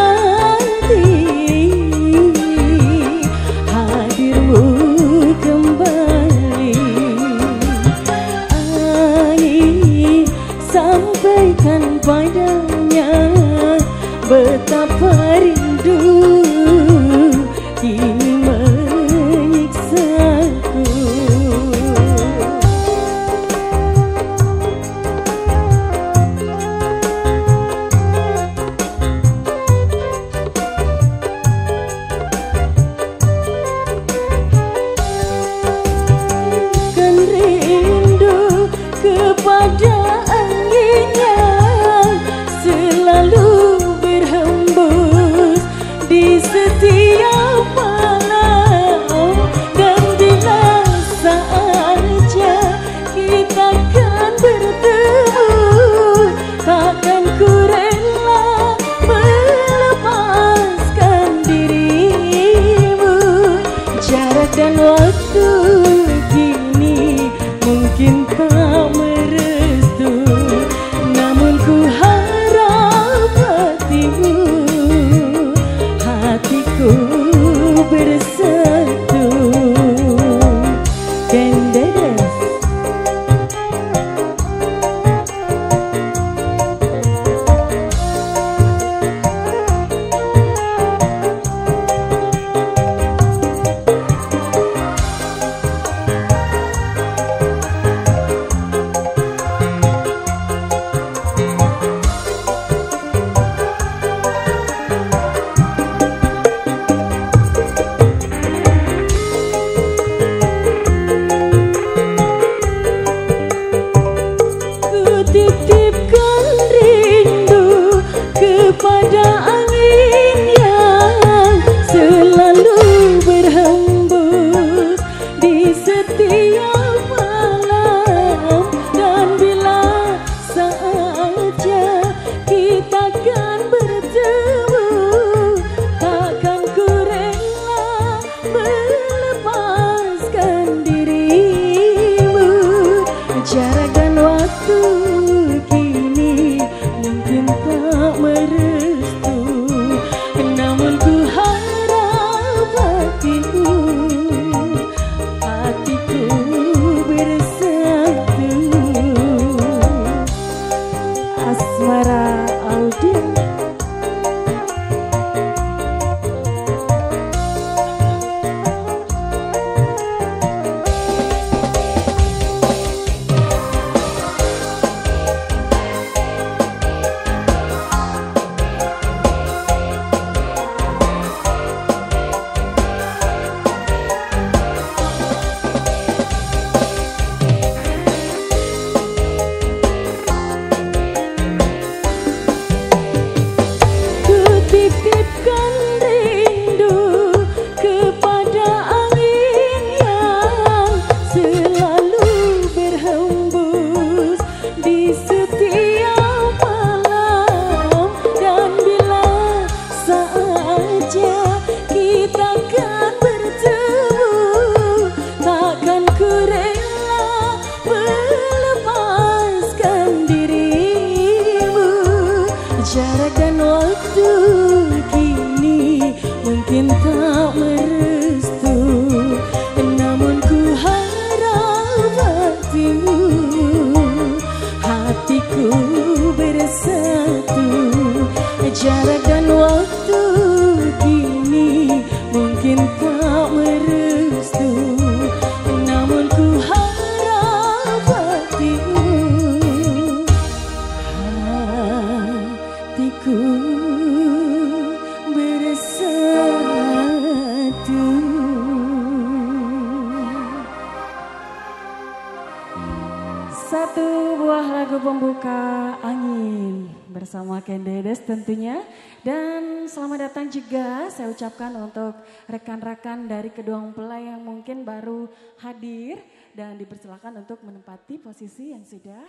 Kendedes tentunya. Dan selamat datang juga saya ucapkan untuk rekan-rekan dari kedua mempelai yang mungkin baru hadir dan dipersilakan untuk menempati posisi yang sudah.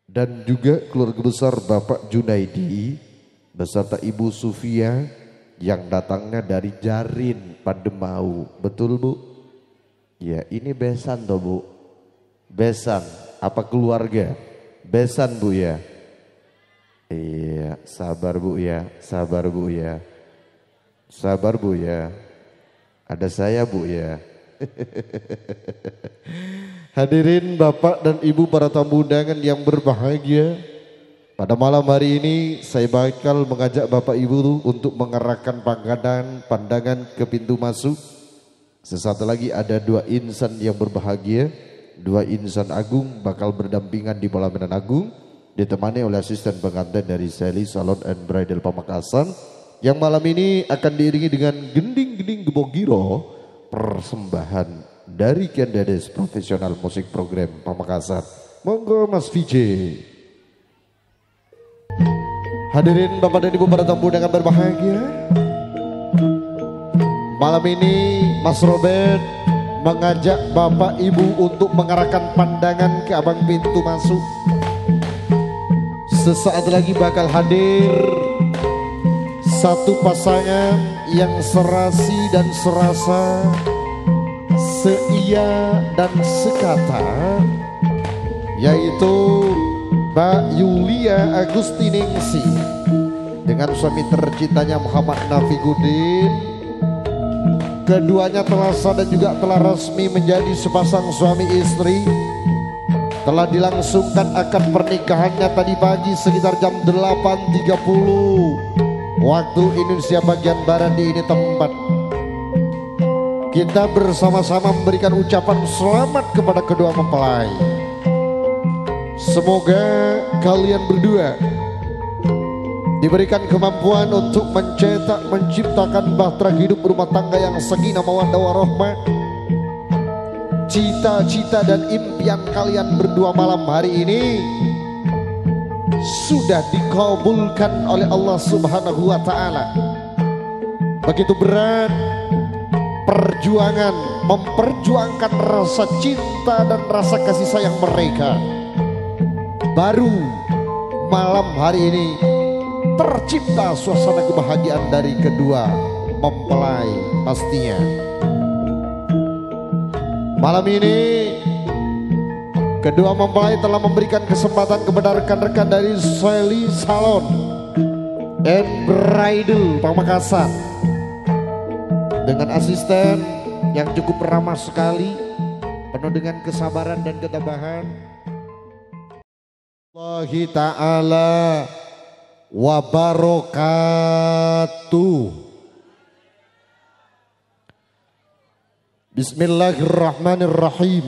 Dan juga keluarga besar Bapak Junaidi beserta Ibu Sufia yang datangnya dari Jarin, Pademau. Betul, Bu? Ya, ini besan toh, Bu? Besan, apa keluarga? Besan, Bu, ya? Iya, sabar, Bu, ya. Sabar, Bu, ya. Sabar, Bu, ya. Ada saya, Bu, ya. Hadirin Bapak dan Ibu para tamu undangan yang berbahagia, pada malam hari ini saya bakal mengajak Bapak Ibu untuk mengarahkan pandangan, pandangan ke pintu masuk. Sesaat lagi ada dua insan yang berbahagia, dua insan agung bakal berdampingan di pelaminan agung, ditemani oleh asisten pengantin dari Sally Salon and Bridal Pamekasan, yang malam ini akan diiringi dengan gending-gending gembogiro, persembahan dari Kendedes Profesional Musik Program Pamekasan. Monggo, Mas Vijay. Hadirin Bapak dan Ibu para tamu undangan berbahagia. Malam ini Mas Robert mengajak Bapak Ibu untuk mengarahkan pandangan ke abang pintu masuk. Sesaat lagi bakal hadir satu pasangan yang serasi dan serasa, seia dan sekata, yaitu Mbak Yulia Agustiningsih dengan suami tercintanya Muhammad Nafiguddin. Keduanya telah sah dan juga telah resmi menjadi sepasang suami istri. Telah dilangsungkan akad pernikahannya tadi pagi sekitar jam delapan tiga puluh waktu Indonesia bagian barat di ini tempat. Kita bersama-sama memberikan ucapan selamat kepada kedua mempelai. Semoga kalian berdua diberikan kemampuan untuk mencetak, menciptakan bahtera hidup rumah tangga yang sakinah mawaddah warahmah. Cita-cita dan impian kalian berdua malam hari ini sudah dikabulkan oleh Allah Subhanahu wa Ta'ala. Begitu berat perjuangan memperjuangkan rasa cinta dan rasa kasih sayang mereka. Baru malam hari ini tercipta suasana kebahagiaan dari kedua mempelai pastinya. Malam ini kedua mempelai telah memberikan kesempatan kepada rekan-rekan dari Sally Salon and Bridal Pamekasan dengan asisten yang cukup ramah sekali, penuh dengan kesabaran dan ketabahan. Allahi ta'ala wabarakatuh. Bismillahirrahmanirrahim.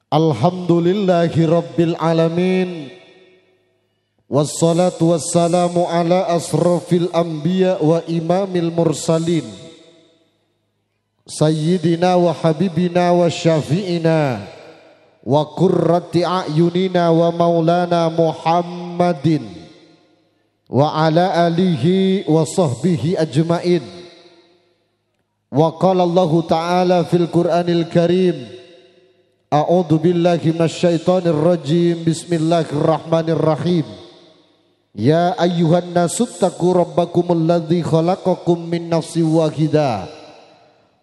Alhamdulillahirabbil alamin. Wassalatu wassalamu ala asrafil anbiya wa imamil mursalin. Sayyidina wa habibina wa syafi'ina wa qurrati a'yunina wa maulana Muhammadin wa ala alihi wa sahbihi ajma'in. Wa qala Allahu ta'ala fil Qur'anil Karim, a'udzu billahi minasyaitonir rajim. Bismillahirrahmanirrahim. Ya ayyuhan nasuttaqu rabbakumul ladzi khalaqakum min nafsin wahidah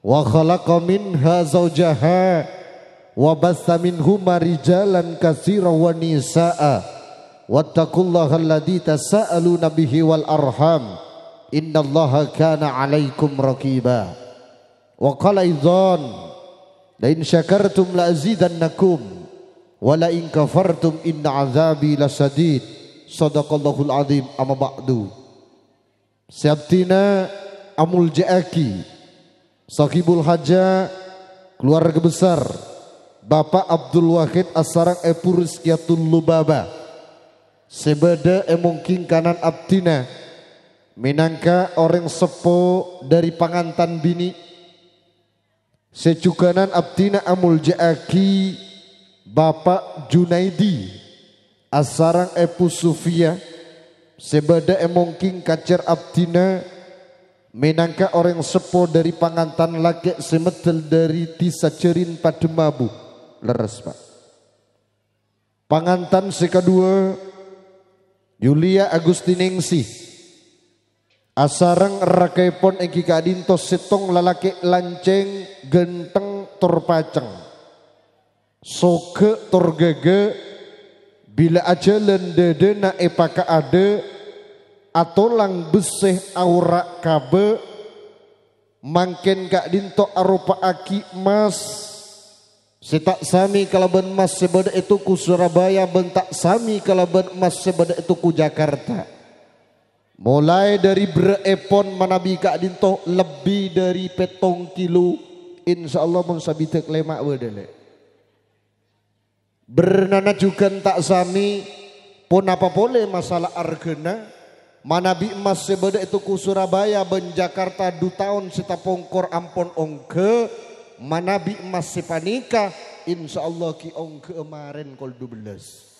wa khalaqa minha zaujaha wa bassa minhuma rijalan katsiran wa nisaa. Wattaqullaha alladzi tasaaluna bihi wal arham. Innallaha kana 'alaikum raqiba. Wa qala aidzan, "La in syakartum la azidannakum, wa la in kafartum inna adzabi lasyadid." Shadaqallahul adzim, amma ba'du. Sè abdhina amoljâ'aghi Sohibul Haja, keluarga besar Bapak Abdul Wahid asareng Èbhu Rizkiyatul Lubaba, sè bâdâ è mongghing kanan abdhina, mènangka orèng seppo dhâri pangantan binè'. Sè jhughânan abdhina amoljâ'aghi Bapak Junaidi, asareng Èbhu Sufiya sè bâdâ è Mongking Kacèr abdhina, mènangka orèng seppo dâri pangantan lakè' sè meddhâl dâri Dhisa Jhârin Padhemabu. Lerres, Pak. Pangantan sè kaduwâ, Yulia Agustiningsih. Asareng rakaèpon èngghi ka'dinto sèttong lalakè' lancèng, ghântheng, tor pacèng. Soghâ tor ghâghâ, bilâ ajhâlân dâdâna èpakaadâ', atolang bessè aora' kabâ', mangkèn ka'dinto aropa'aghi emmas sè ta' samè kalabân emmas sè bâdâ è toko Surabaya bân ta' samè kalabân emmas sè bâdâ è toko Jakarta. Molaè dâri berrâ'èpon manabi ka'dinto lebbi dâri pèttong kilo, insyaallah mon sabidhâk lèma' bâdâ, Lè'. Bernana jhughân ta' samè, ponapa polè masala arghâna? Manabi emmas sè bâdâ è toko Surabaya bân Jakarta du taon sè tapongkor ampon ongghâ, manabi emmas sè panèka, insyaallah ghi' ongghâ'â marèn kol dubellâs.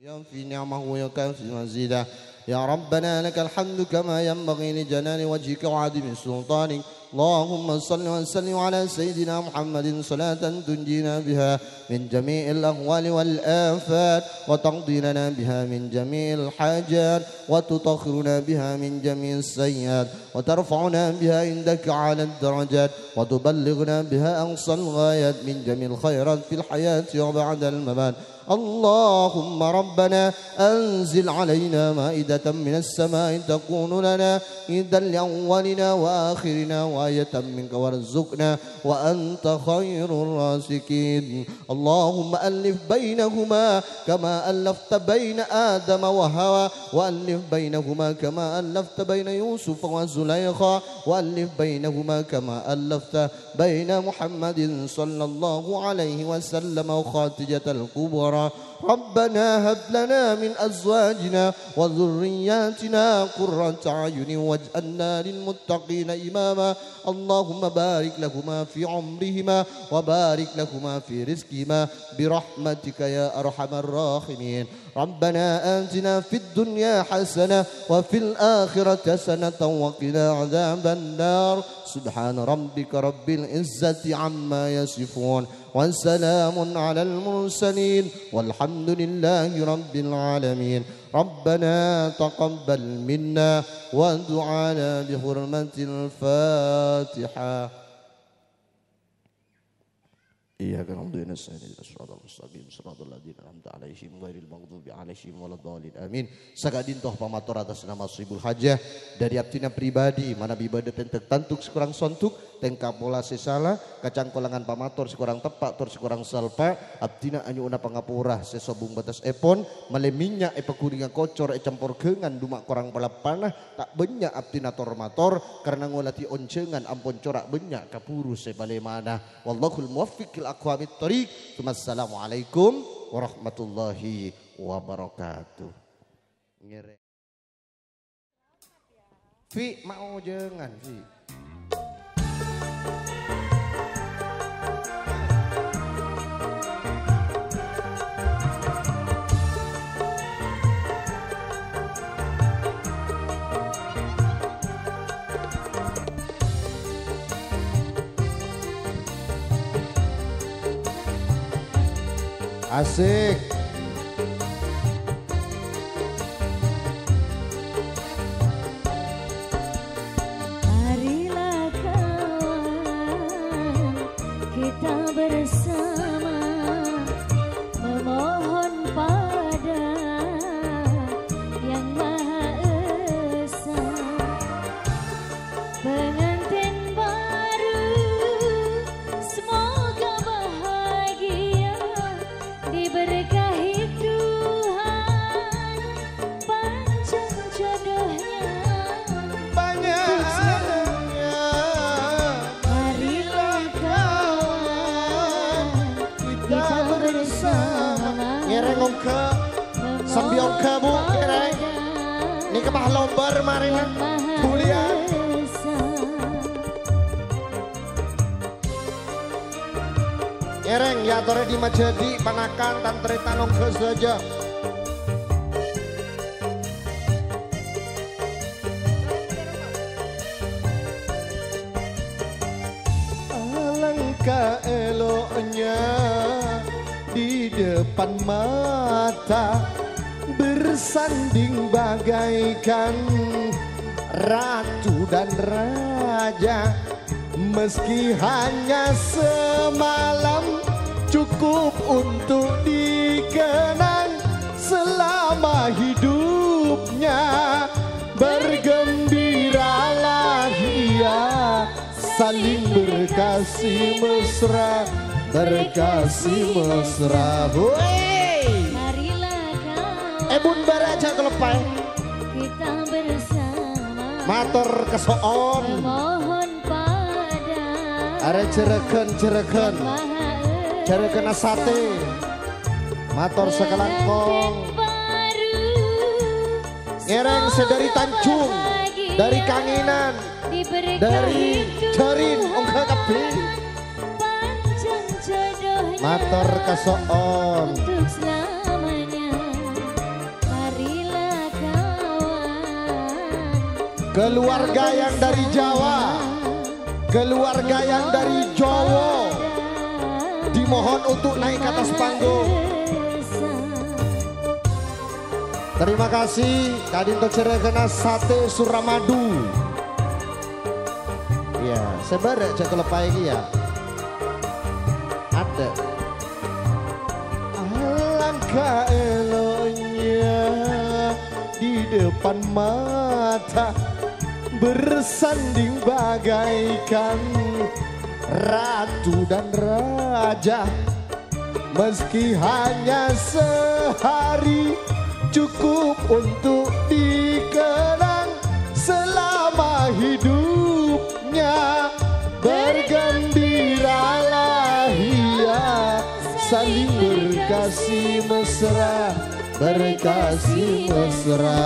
يوفي نعمه ويكافئ مزيده. يا ربنا لك الحمد كما ينبغي لجلال وجهك وعظيم سلطانك. اللهم صل وسلم على سيدنا محمد صلاة تنجينا بها من جميع الأهوال والآفات، وتقضي لنا بها من جميع الحاجات، وتطهرنا بها من جميع السيئات، وترفعنا بها عندك أعلى الدرجات، وتبلغنا بها أقصى الغايات من جميع الخيرات في الحياة وبعد الممات. اللهم ربنا أنزل علينا مائدة من السماء تكون لنا عيدا لأولنا وآخرنا وآية منك وارزقنا وأنت خير الرازقين. اللهم ألف بينهما كما ألفت بين آدم وحواء، وألف بينهما كما ألفت بين يوسف وزليخا، وألف بينهما كما ألفت بين محمد صلى الله عليه وسلم وخديجة الكبرى. ربنا هب لنا من أزواجنا وذرياتنا قرة أعين واجعلنا للمتقين إماما. اللهم بارك لهما في عمرهما وبارك لهما في رزقهما برحمتك يا أرحم الراحمين. ربنا آتنا في الدنيا حسنة وفي الآخرة حسنة وقنا عذاب النار. سبحان ربك رب العزة عما يصفون. وسلام على المرسلين. والحمد لله رب العالمين. ربنا تقبل منا ودعانا بحرمة الفاتحة. إياك نعبد وإياك نستعين اهدنا الصراط المستقيم صراط الذين أنعمت عليهم غير المغضوب عليهم ولا الضالين آمين. Saka'dinto pamator atas nama Sohibul Hajah, dâri abdhina pribadi, manabi bâdâ tènthèk tandhuk sè korang sondhuk, tèngka pola sè sala, kacangkolangan pamator sè korang teppa' tor sè korang salpa', abdhina anyo'ona pangapora sè sobung bâtessèpon, malè mènnya' èpaghulingngaghi kocor ècampor ghângan duma' korang palappana, ta' bânnya' abdhina tor-mator, karana ngoladhi onjhângan ampon cora' bânnya' kabhuru sè palèmana. Wallahul muwaffiq ila aqwamit thoriq. Tsummassalamualaikum warahmatullahi wabarakatuh. Ngèrè. Fi, maojangan, Fi. Asik. Marilah kawan kita bersama memohon pada Yang Maha Esa. Pengantin baru semoga bahagia diberkahi Tuhan, panjang jodohnya. Banyak anaknya. Marilah kawan kita bersama. Ngèrèng ongghâ, sambi ongghâ, Bu, ngèrèng. Nèka pas lomba marèna. Mulia. Ngèrèng èyatorè dhimma jhâdhi, panakan, tan-tarètan ongghâ sadhâjâ. Alangkah eloknya di depan mata bersanding bagaikan ratu dan raja. Meski hanya semalam, cukup untuk dikenang selama hidupnya. Bergembiralah ia, saling berkasih mesra, berkasih mesra. Hoi! Marilah kawan. Eh, bun bara aja keleppai. Kita bersama. Mator kaso'on. Mohon pada. Arè jherrâghân, jherrâghân. Jherrâghânna satè. Mator sakalangkong. Ngèrèng sè dhâri Tanjung, dhâri Kanginan, dhâri Jhârin, ongghâ kabbhi. Mator kaso'on. Marilah kawan. Keluarga yang dari Jawa, keluarga yang dari Jawa, dimohon untuk naik ke atas panggung. Terima kasih, ka'dinto jherrâghânna Satè Suramadu. Iya, sè bârâ' jhâ' kaleppaè kèya. Adâ'. Alangkah eloknya di depan mata bersanding bagaikan ratu dan raja. Meski hanya sehari, cukup untuk dikenang selama hidupnya. Bergembiralah ia, saling berkasih mesra, berkasih mesra.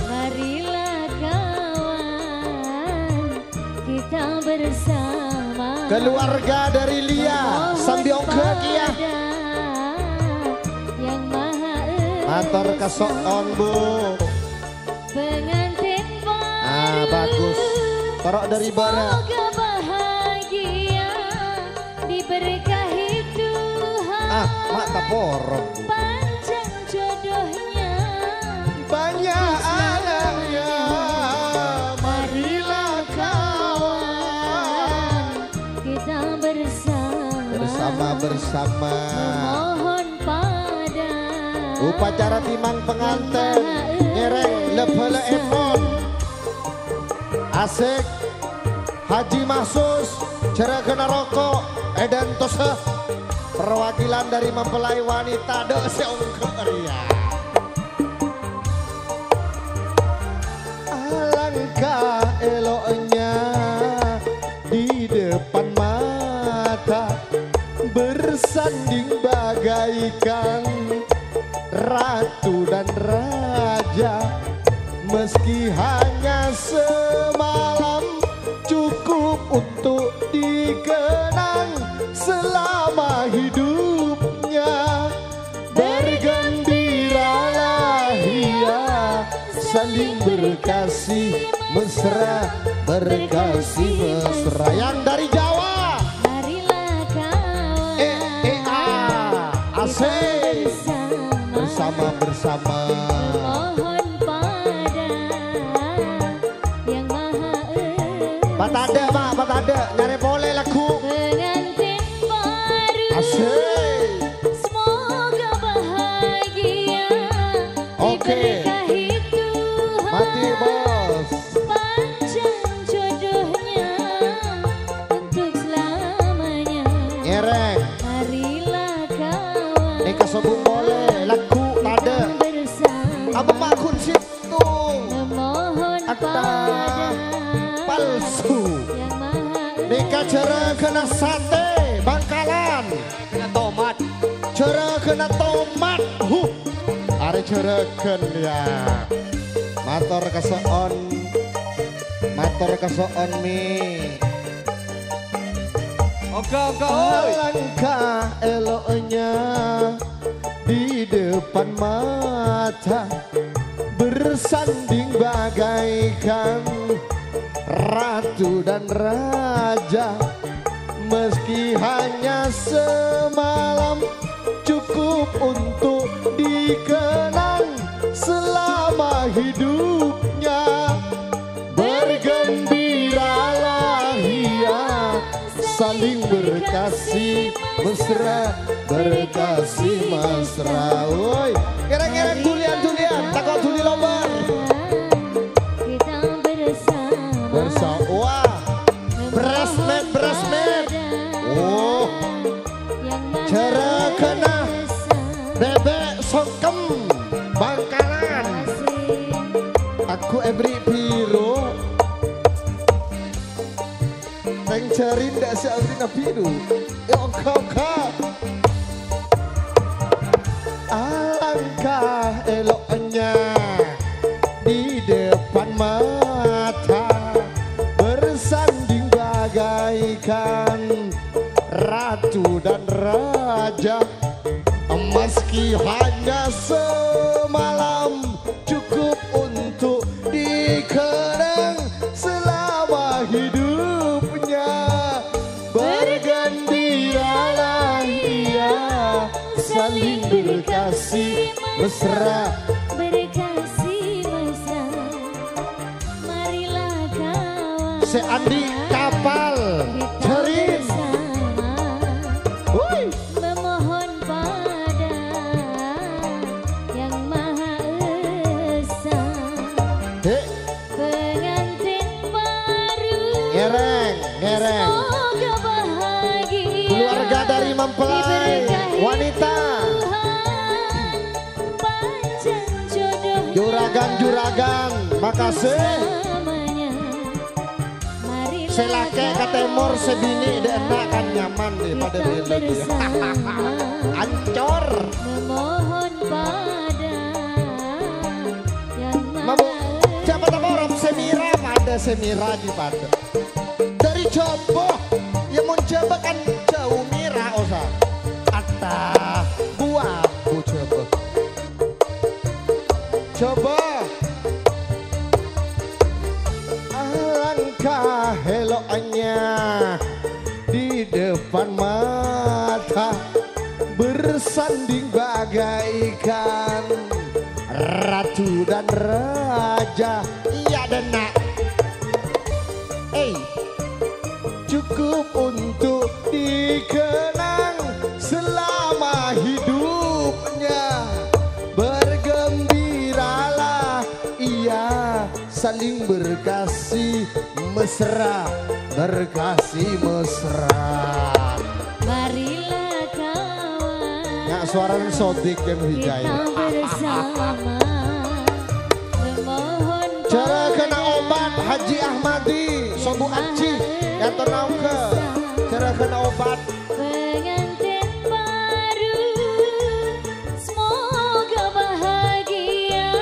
Marilah kawan, kita bersama. Keluarga dari Lia, sambi ongghâ kèya. Yang Maha Esa. Mator kaso'on, Bu. Pengantin baru. Ah, bagus. Toro' dari bârâ'. Semoga bahagia, diberkahi Tuhan. Ah, ma' taporo, Bu. Panjang jodohnya. Banyak anaknya, marilah kawan. Kita bersama. Bersama-bersama. Memohon pada. Upacara timang penganten. Yang Maha Esa. Ngèrèng lebhâlâèpon. Asik. Haji Mahsus, jherrâghânna roko', èdântosa. Perwakilan dari mempelai wanita, dâ' sè ongghâ rèya. Alangkah eloknya di depan mata bersanding bagaikan ratu dan raja. Meski hanya semalam, cukup untuk dikenang selama hidupnya. Bergembiralah ia, saling berkasih mesra, berkasih mesra. Yang dari Jawa. Marilah kawan. E, E, A. Asik. Kita bersama. Bersama, bersama. Memohon pada Yang Maha Esa. Patadâ', Pak, patadâ'. Nyarè polè lagu. Pengantin baru. Asik. Semoga bahagia. Oke. Diberkahi Tuhan. Mati, Bos. Panjang jodohnya untuk selamanya. Ngèrèng. Marilah kawan. Nèka sobung polè lagu tadâ'. Bersama. Apa Pak Gun Situ? Memohon akta pada palsu. Yang Maha Esa. Nèka jherrâghânna Satè Bangkalan. Jherrâghânna tomat. Jherrâghânna tomat. Huh. Arè jherrâghân, ya. Mator kaso'on. Mator kaso'on, Mi. Oke, oke, oi. Alangkah eloknya di depan mata bersanding bagaikan ratu dan raja. Meski hanya semalam, cukup untuk dikenang selama hidupnya. Bergembiralah, ia saling berkasih mesra, berkasih mesra. Woi, ngereng-ngereng dulian-dulian, tako' duli lomba. Kita bersama. Bersa-, wah. Beras, Met, beras, Met. Oh. Jhârâghâna bèbèk songkem Bangkalan. Aku èberri' biru. Tèng jhâri ndak sè aberri'na biru. Yo, oka-oka. Alangkah eloknya di depan mata bersanding bagaikan ratu dan raja, meski hanya semalam, cukup untuk dikenang selama hidupnya. Bergembiralah ia, saling berkasih mesra. Berkasih mesra. Marilah kawan. Sè andi' kapal, kita jhârin. Bersama. Woi. Memohon pada Yang Maha Esa. Hei. Pengantin baru. Ngereng, ngereng. Semoga bahagia. Keluarga dari mempelai, diberkahi wanita. Tuhan. Panjang jodohnya. Juragan-juragan, makasih. Selamanya. Marilah sè lakè' ka tèmor, sè binè' dâ' enna' kan nyaman, deh, padâ kita bela, deh. Bersama. Ancor. Memohon pada Yang Maha Mabu, Esa. Siapa tahu orang sè mèra padâ, sè mèra di padâ. Dari Jhâbâ, ya mon Jhâbâ kan jhâu mèra, osa. Atta, buah, bu Jhâbâ. Jhâbâ. Alangkah eloknya di depan mata bersanding bagaikan ratu dan raja. Iya, dâ' enna'. Hey. Cukup untuk dikenang selama hidupnya. Bergembiralah ia, saling berkasih mesra, berkasih mesra. Marilah kawan. Nga' sowarana Sodik yang hijai. Kita bersama. Memohon pada Jhârâghâna Obat Haji Ahmadi, Sobu Aji, Maha Esa. Jhârâghâna Obat. Pengantin baru, semoga bahagia,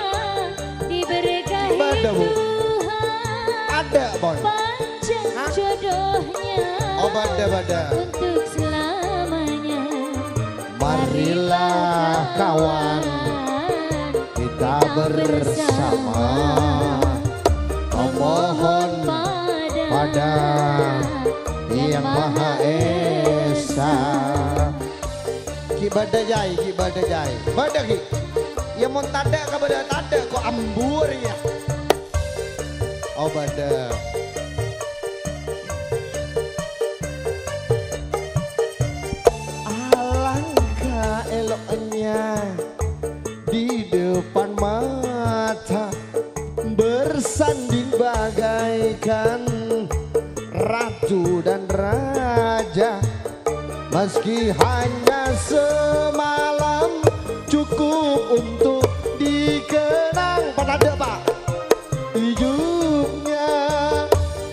diberkahi Ibadah, Bu. Tuhan. Ada, Boy. Panjang Hah? Jodohnya Oh, bâdâ, bâdâ. Untuk selamanya. Marilah kawan kita bersama memohon pada Yang Maha Esa. Ghi' bâdâ, Jai, ghi' bâdâ, Jai. Bâdâ, ghi'. Ya, mon tadâ' ka bâdâ tadâ', ko' ambur, ya. Oh, bâdâ. Alangkah eloknya di depan mata bersanding bagaikan ratu dan raja. Meski hanya semalam, cukup untuk dikenang. Patadâ', Pak. Hidupnya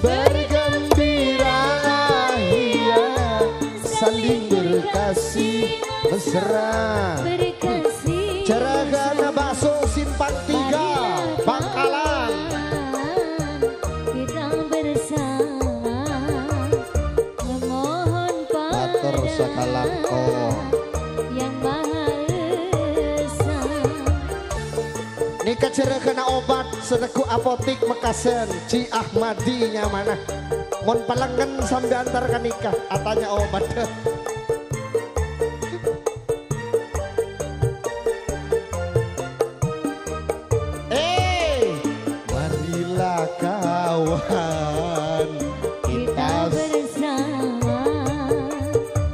bergembira, iya, saling berkasih mesra. Berkasih Jhârâghâna Bakso Simpang Tiga, Bangkalan. Kita bersama memohon Obat sè neggu' apotik Mekkasân, Ji Ahmadi nyamana. Mon palengngen sampèyan entar ka nika, atanya obat. Eh, marilah kawan kita bersama.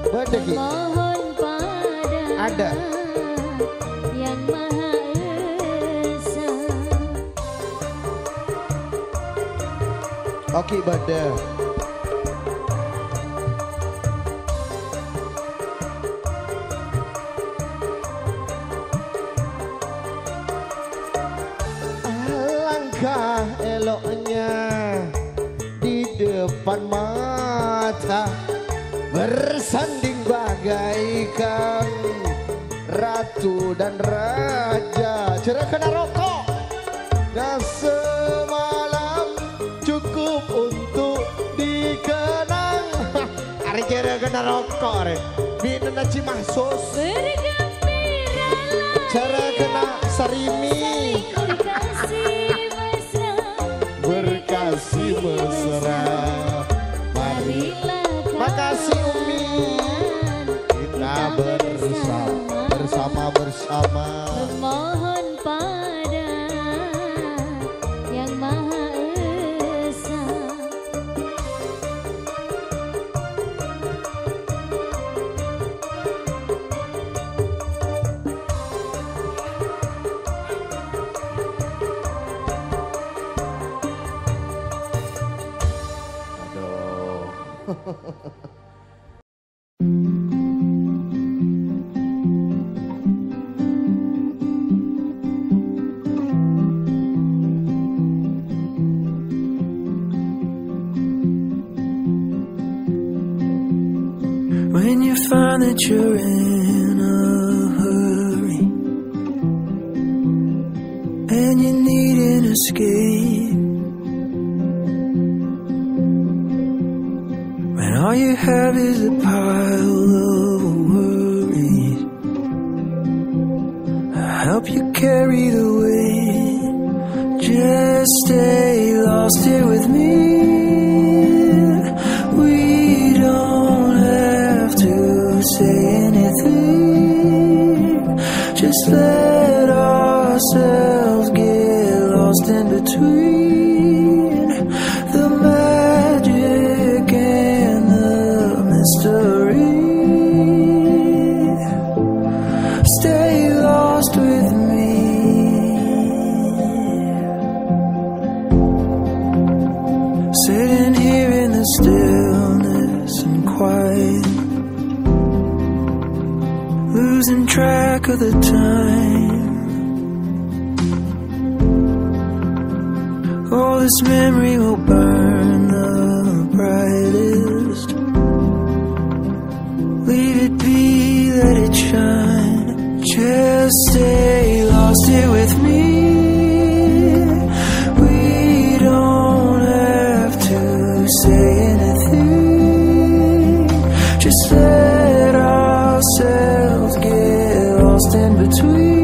Bâdâ, Ki? Mohon pada Ada. Yang Maha Esa. Oke, bâdâ. Alangkah eloknya di depan mata, bersanding bagaikan ratu dan raja. Jârâ ghâna roko'. Nah, semalam cukup untuk dikenang. Arè jârâ ghâna roko', arè. Binèna Ji Mahsus. Bergembiralah. Jârâ ghâna sarimi. Saling berkasih mesra. Berkasih mesra. Marilah. Makasih, Umi. Kita bersama, bersama, bersama. Memohon pada Yang Maha Esa. Aduh. When you find that you're in a hurry and you need an escape, when all you have is a pile of worries, I'll help you carry the weight. Just stay lost here with me. We don't have to say anything. Just let ourselves get lost in between the magic and the mystery. Stay lost with me. Sitting here in the stillness and quiet, losing track of the time. Oh, this memory will burn the brightest. Leave it be, let it shine. Just stay lost here with me. We don't have to say anything. Just let ourselves get lost in between